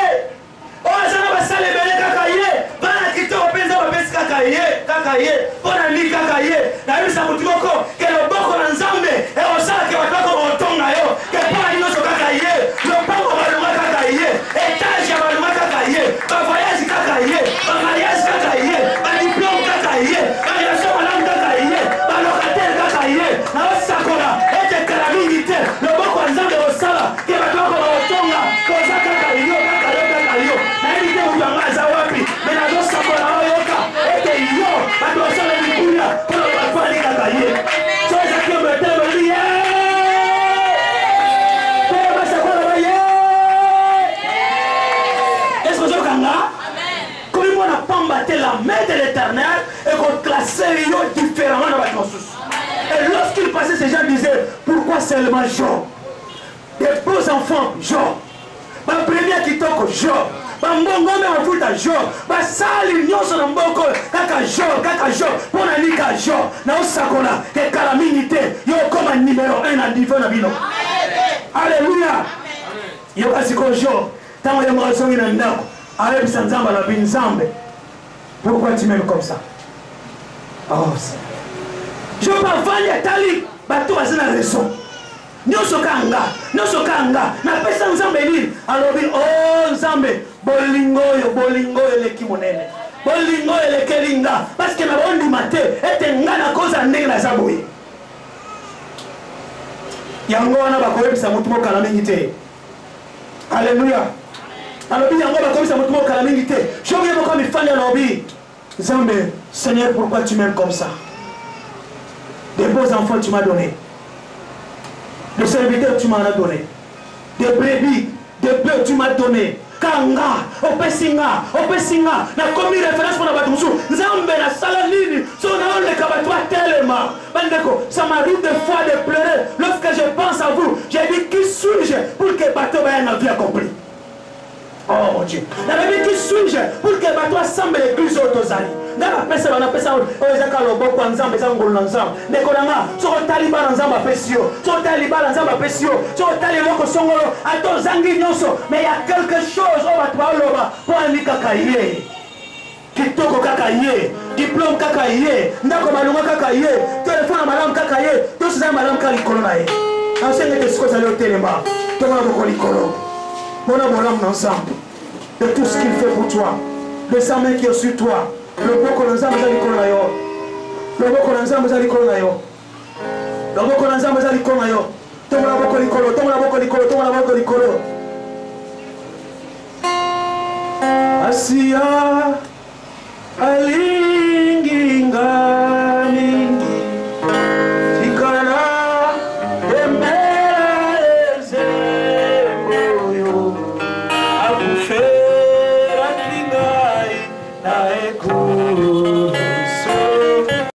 oyo aza na basali ebele kaka ye, bana kitoko mpe Nzambe apesi kaka ye, kaka ye. Mpo na nini kaka ye? Nayebisa motu moko ke loboko na Nzambe ekosala ke bato bakoma kotonga yo, ke mpo na nini nyonso kaka ye, lopango balonga kaka ye, etage ya balonga kaka ye, ba voyage kaka ye, ba mariage kaka ye, ba diplome kaka ye, ba relation malamu kaka ye, ba locataire kaka ye. Naosakola ete kala mingi te loboko ya Nzambe ekosala ke bato bakoma kotonga koza kaka yo, kaka yo, kaka yo. Nayebi te moto yango aza wapi, me nazosakola oyoka ete yo bato basala likunya mpo na bafandi kaka ye. So eza kembo etelemeli ye mpe basakola ba ye. Est-ce que ozokanga? Komimona pamba te, la main de l'Éternel ekoklasse yo différemment na bato mosusu. Et lorsqu'il passait, ces gens disaient, pourquoi seulement Job? Des beaux enfants, Job. Ba premier kitoko, Job. Ba mbongo me mafuta, Job. Basali nyonso na mboko kaka Job, kaka Job. Mpo na nika Job, na osakola ke kala mingi te, yo okoma numero 1 na niveau na bino. Alléluia. Yoka sikoyo Job, ntango ye moko azongi na ndako, ayebisa Nzambe, alobi Nzambe, pourquoi tu m'aimes comme ça? Oh, Job avandi atali bato baza na raison nyonso kaka nga, nyonso kaka nga, napesa Nzambe nini? Alobi o oh, Nzambe, bolingo oyo, bolingo oyo eleki monene, bolingo oyo elekeli nga, parceke na bondima te ete nga nakozala ndenge naza boye. Yango wana bakoyebisa motu moko kala mingi te. Aleluya. Alobi yango bakoyebisa motu moko kala mingi te. Job ye moko amifandi alobi, Nzambe, Seigneur, pourquoi tu m'aimes comme ça? Des beaux enfants tu m'as donné, des serviteurs tu m'en as donné, des brebis, des bœufs tu m'as donné. Kanga, opesi nga, opesi nga, nakomi référence mpo na bato mosusu. Nzambe, nasala nini soki naoleka bato batelema? Bandeko, ça m'arrive des fois de pleurer lorsque je pense à vous. Je dis, qui suis-je pour que bato baya na vie accomplie? Oh mon Dieu. Nalobi, qui suis-je pour que bato asambela église oyo tozali? Nga napesa ba napesa oyo eza kaka loboko ya Nzambe, eza ngolu na Nzambe. Ndeko na nga, soki otali bana Nzambe apesi yo, soki otali libala Nzambe apesi yo, soki otali eloko songolo, ata ozangi nyonso, mais ya quelque chose oyo bato baloba mpo ani kaka ye. Kitoko kaka ye, diplome kaka ye, ndako malonga kaka ye, telefone ya malamu kaka ye, nyonso eza malamu kaka likolo na ye. Nasenga ete sikoyo ozali otelema, tomona boko likolo, mona bolamu na Nzambe, de tout ce qu'il fait pour toi, de sa main qui est sur toi. Loboko na Nzambe eza likolo na yo, loboko na Nzambe eza likolo na yo, loboko na Nzambe eza likolo na yo. Tomona boko likolo, tomona boko likolo, tomona boko likolo. Asiya.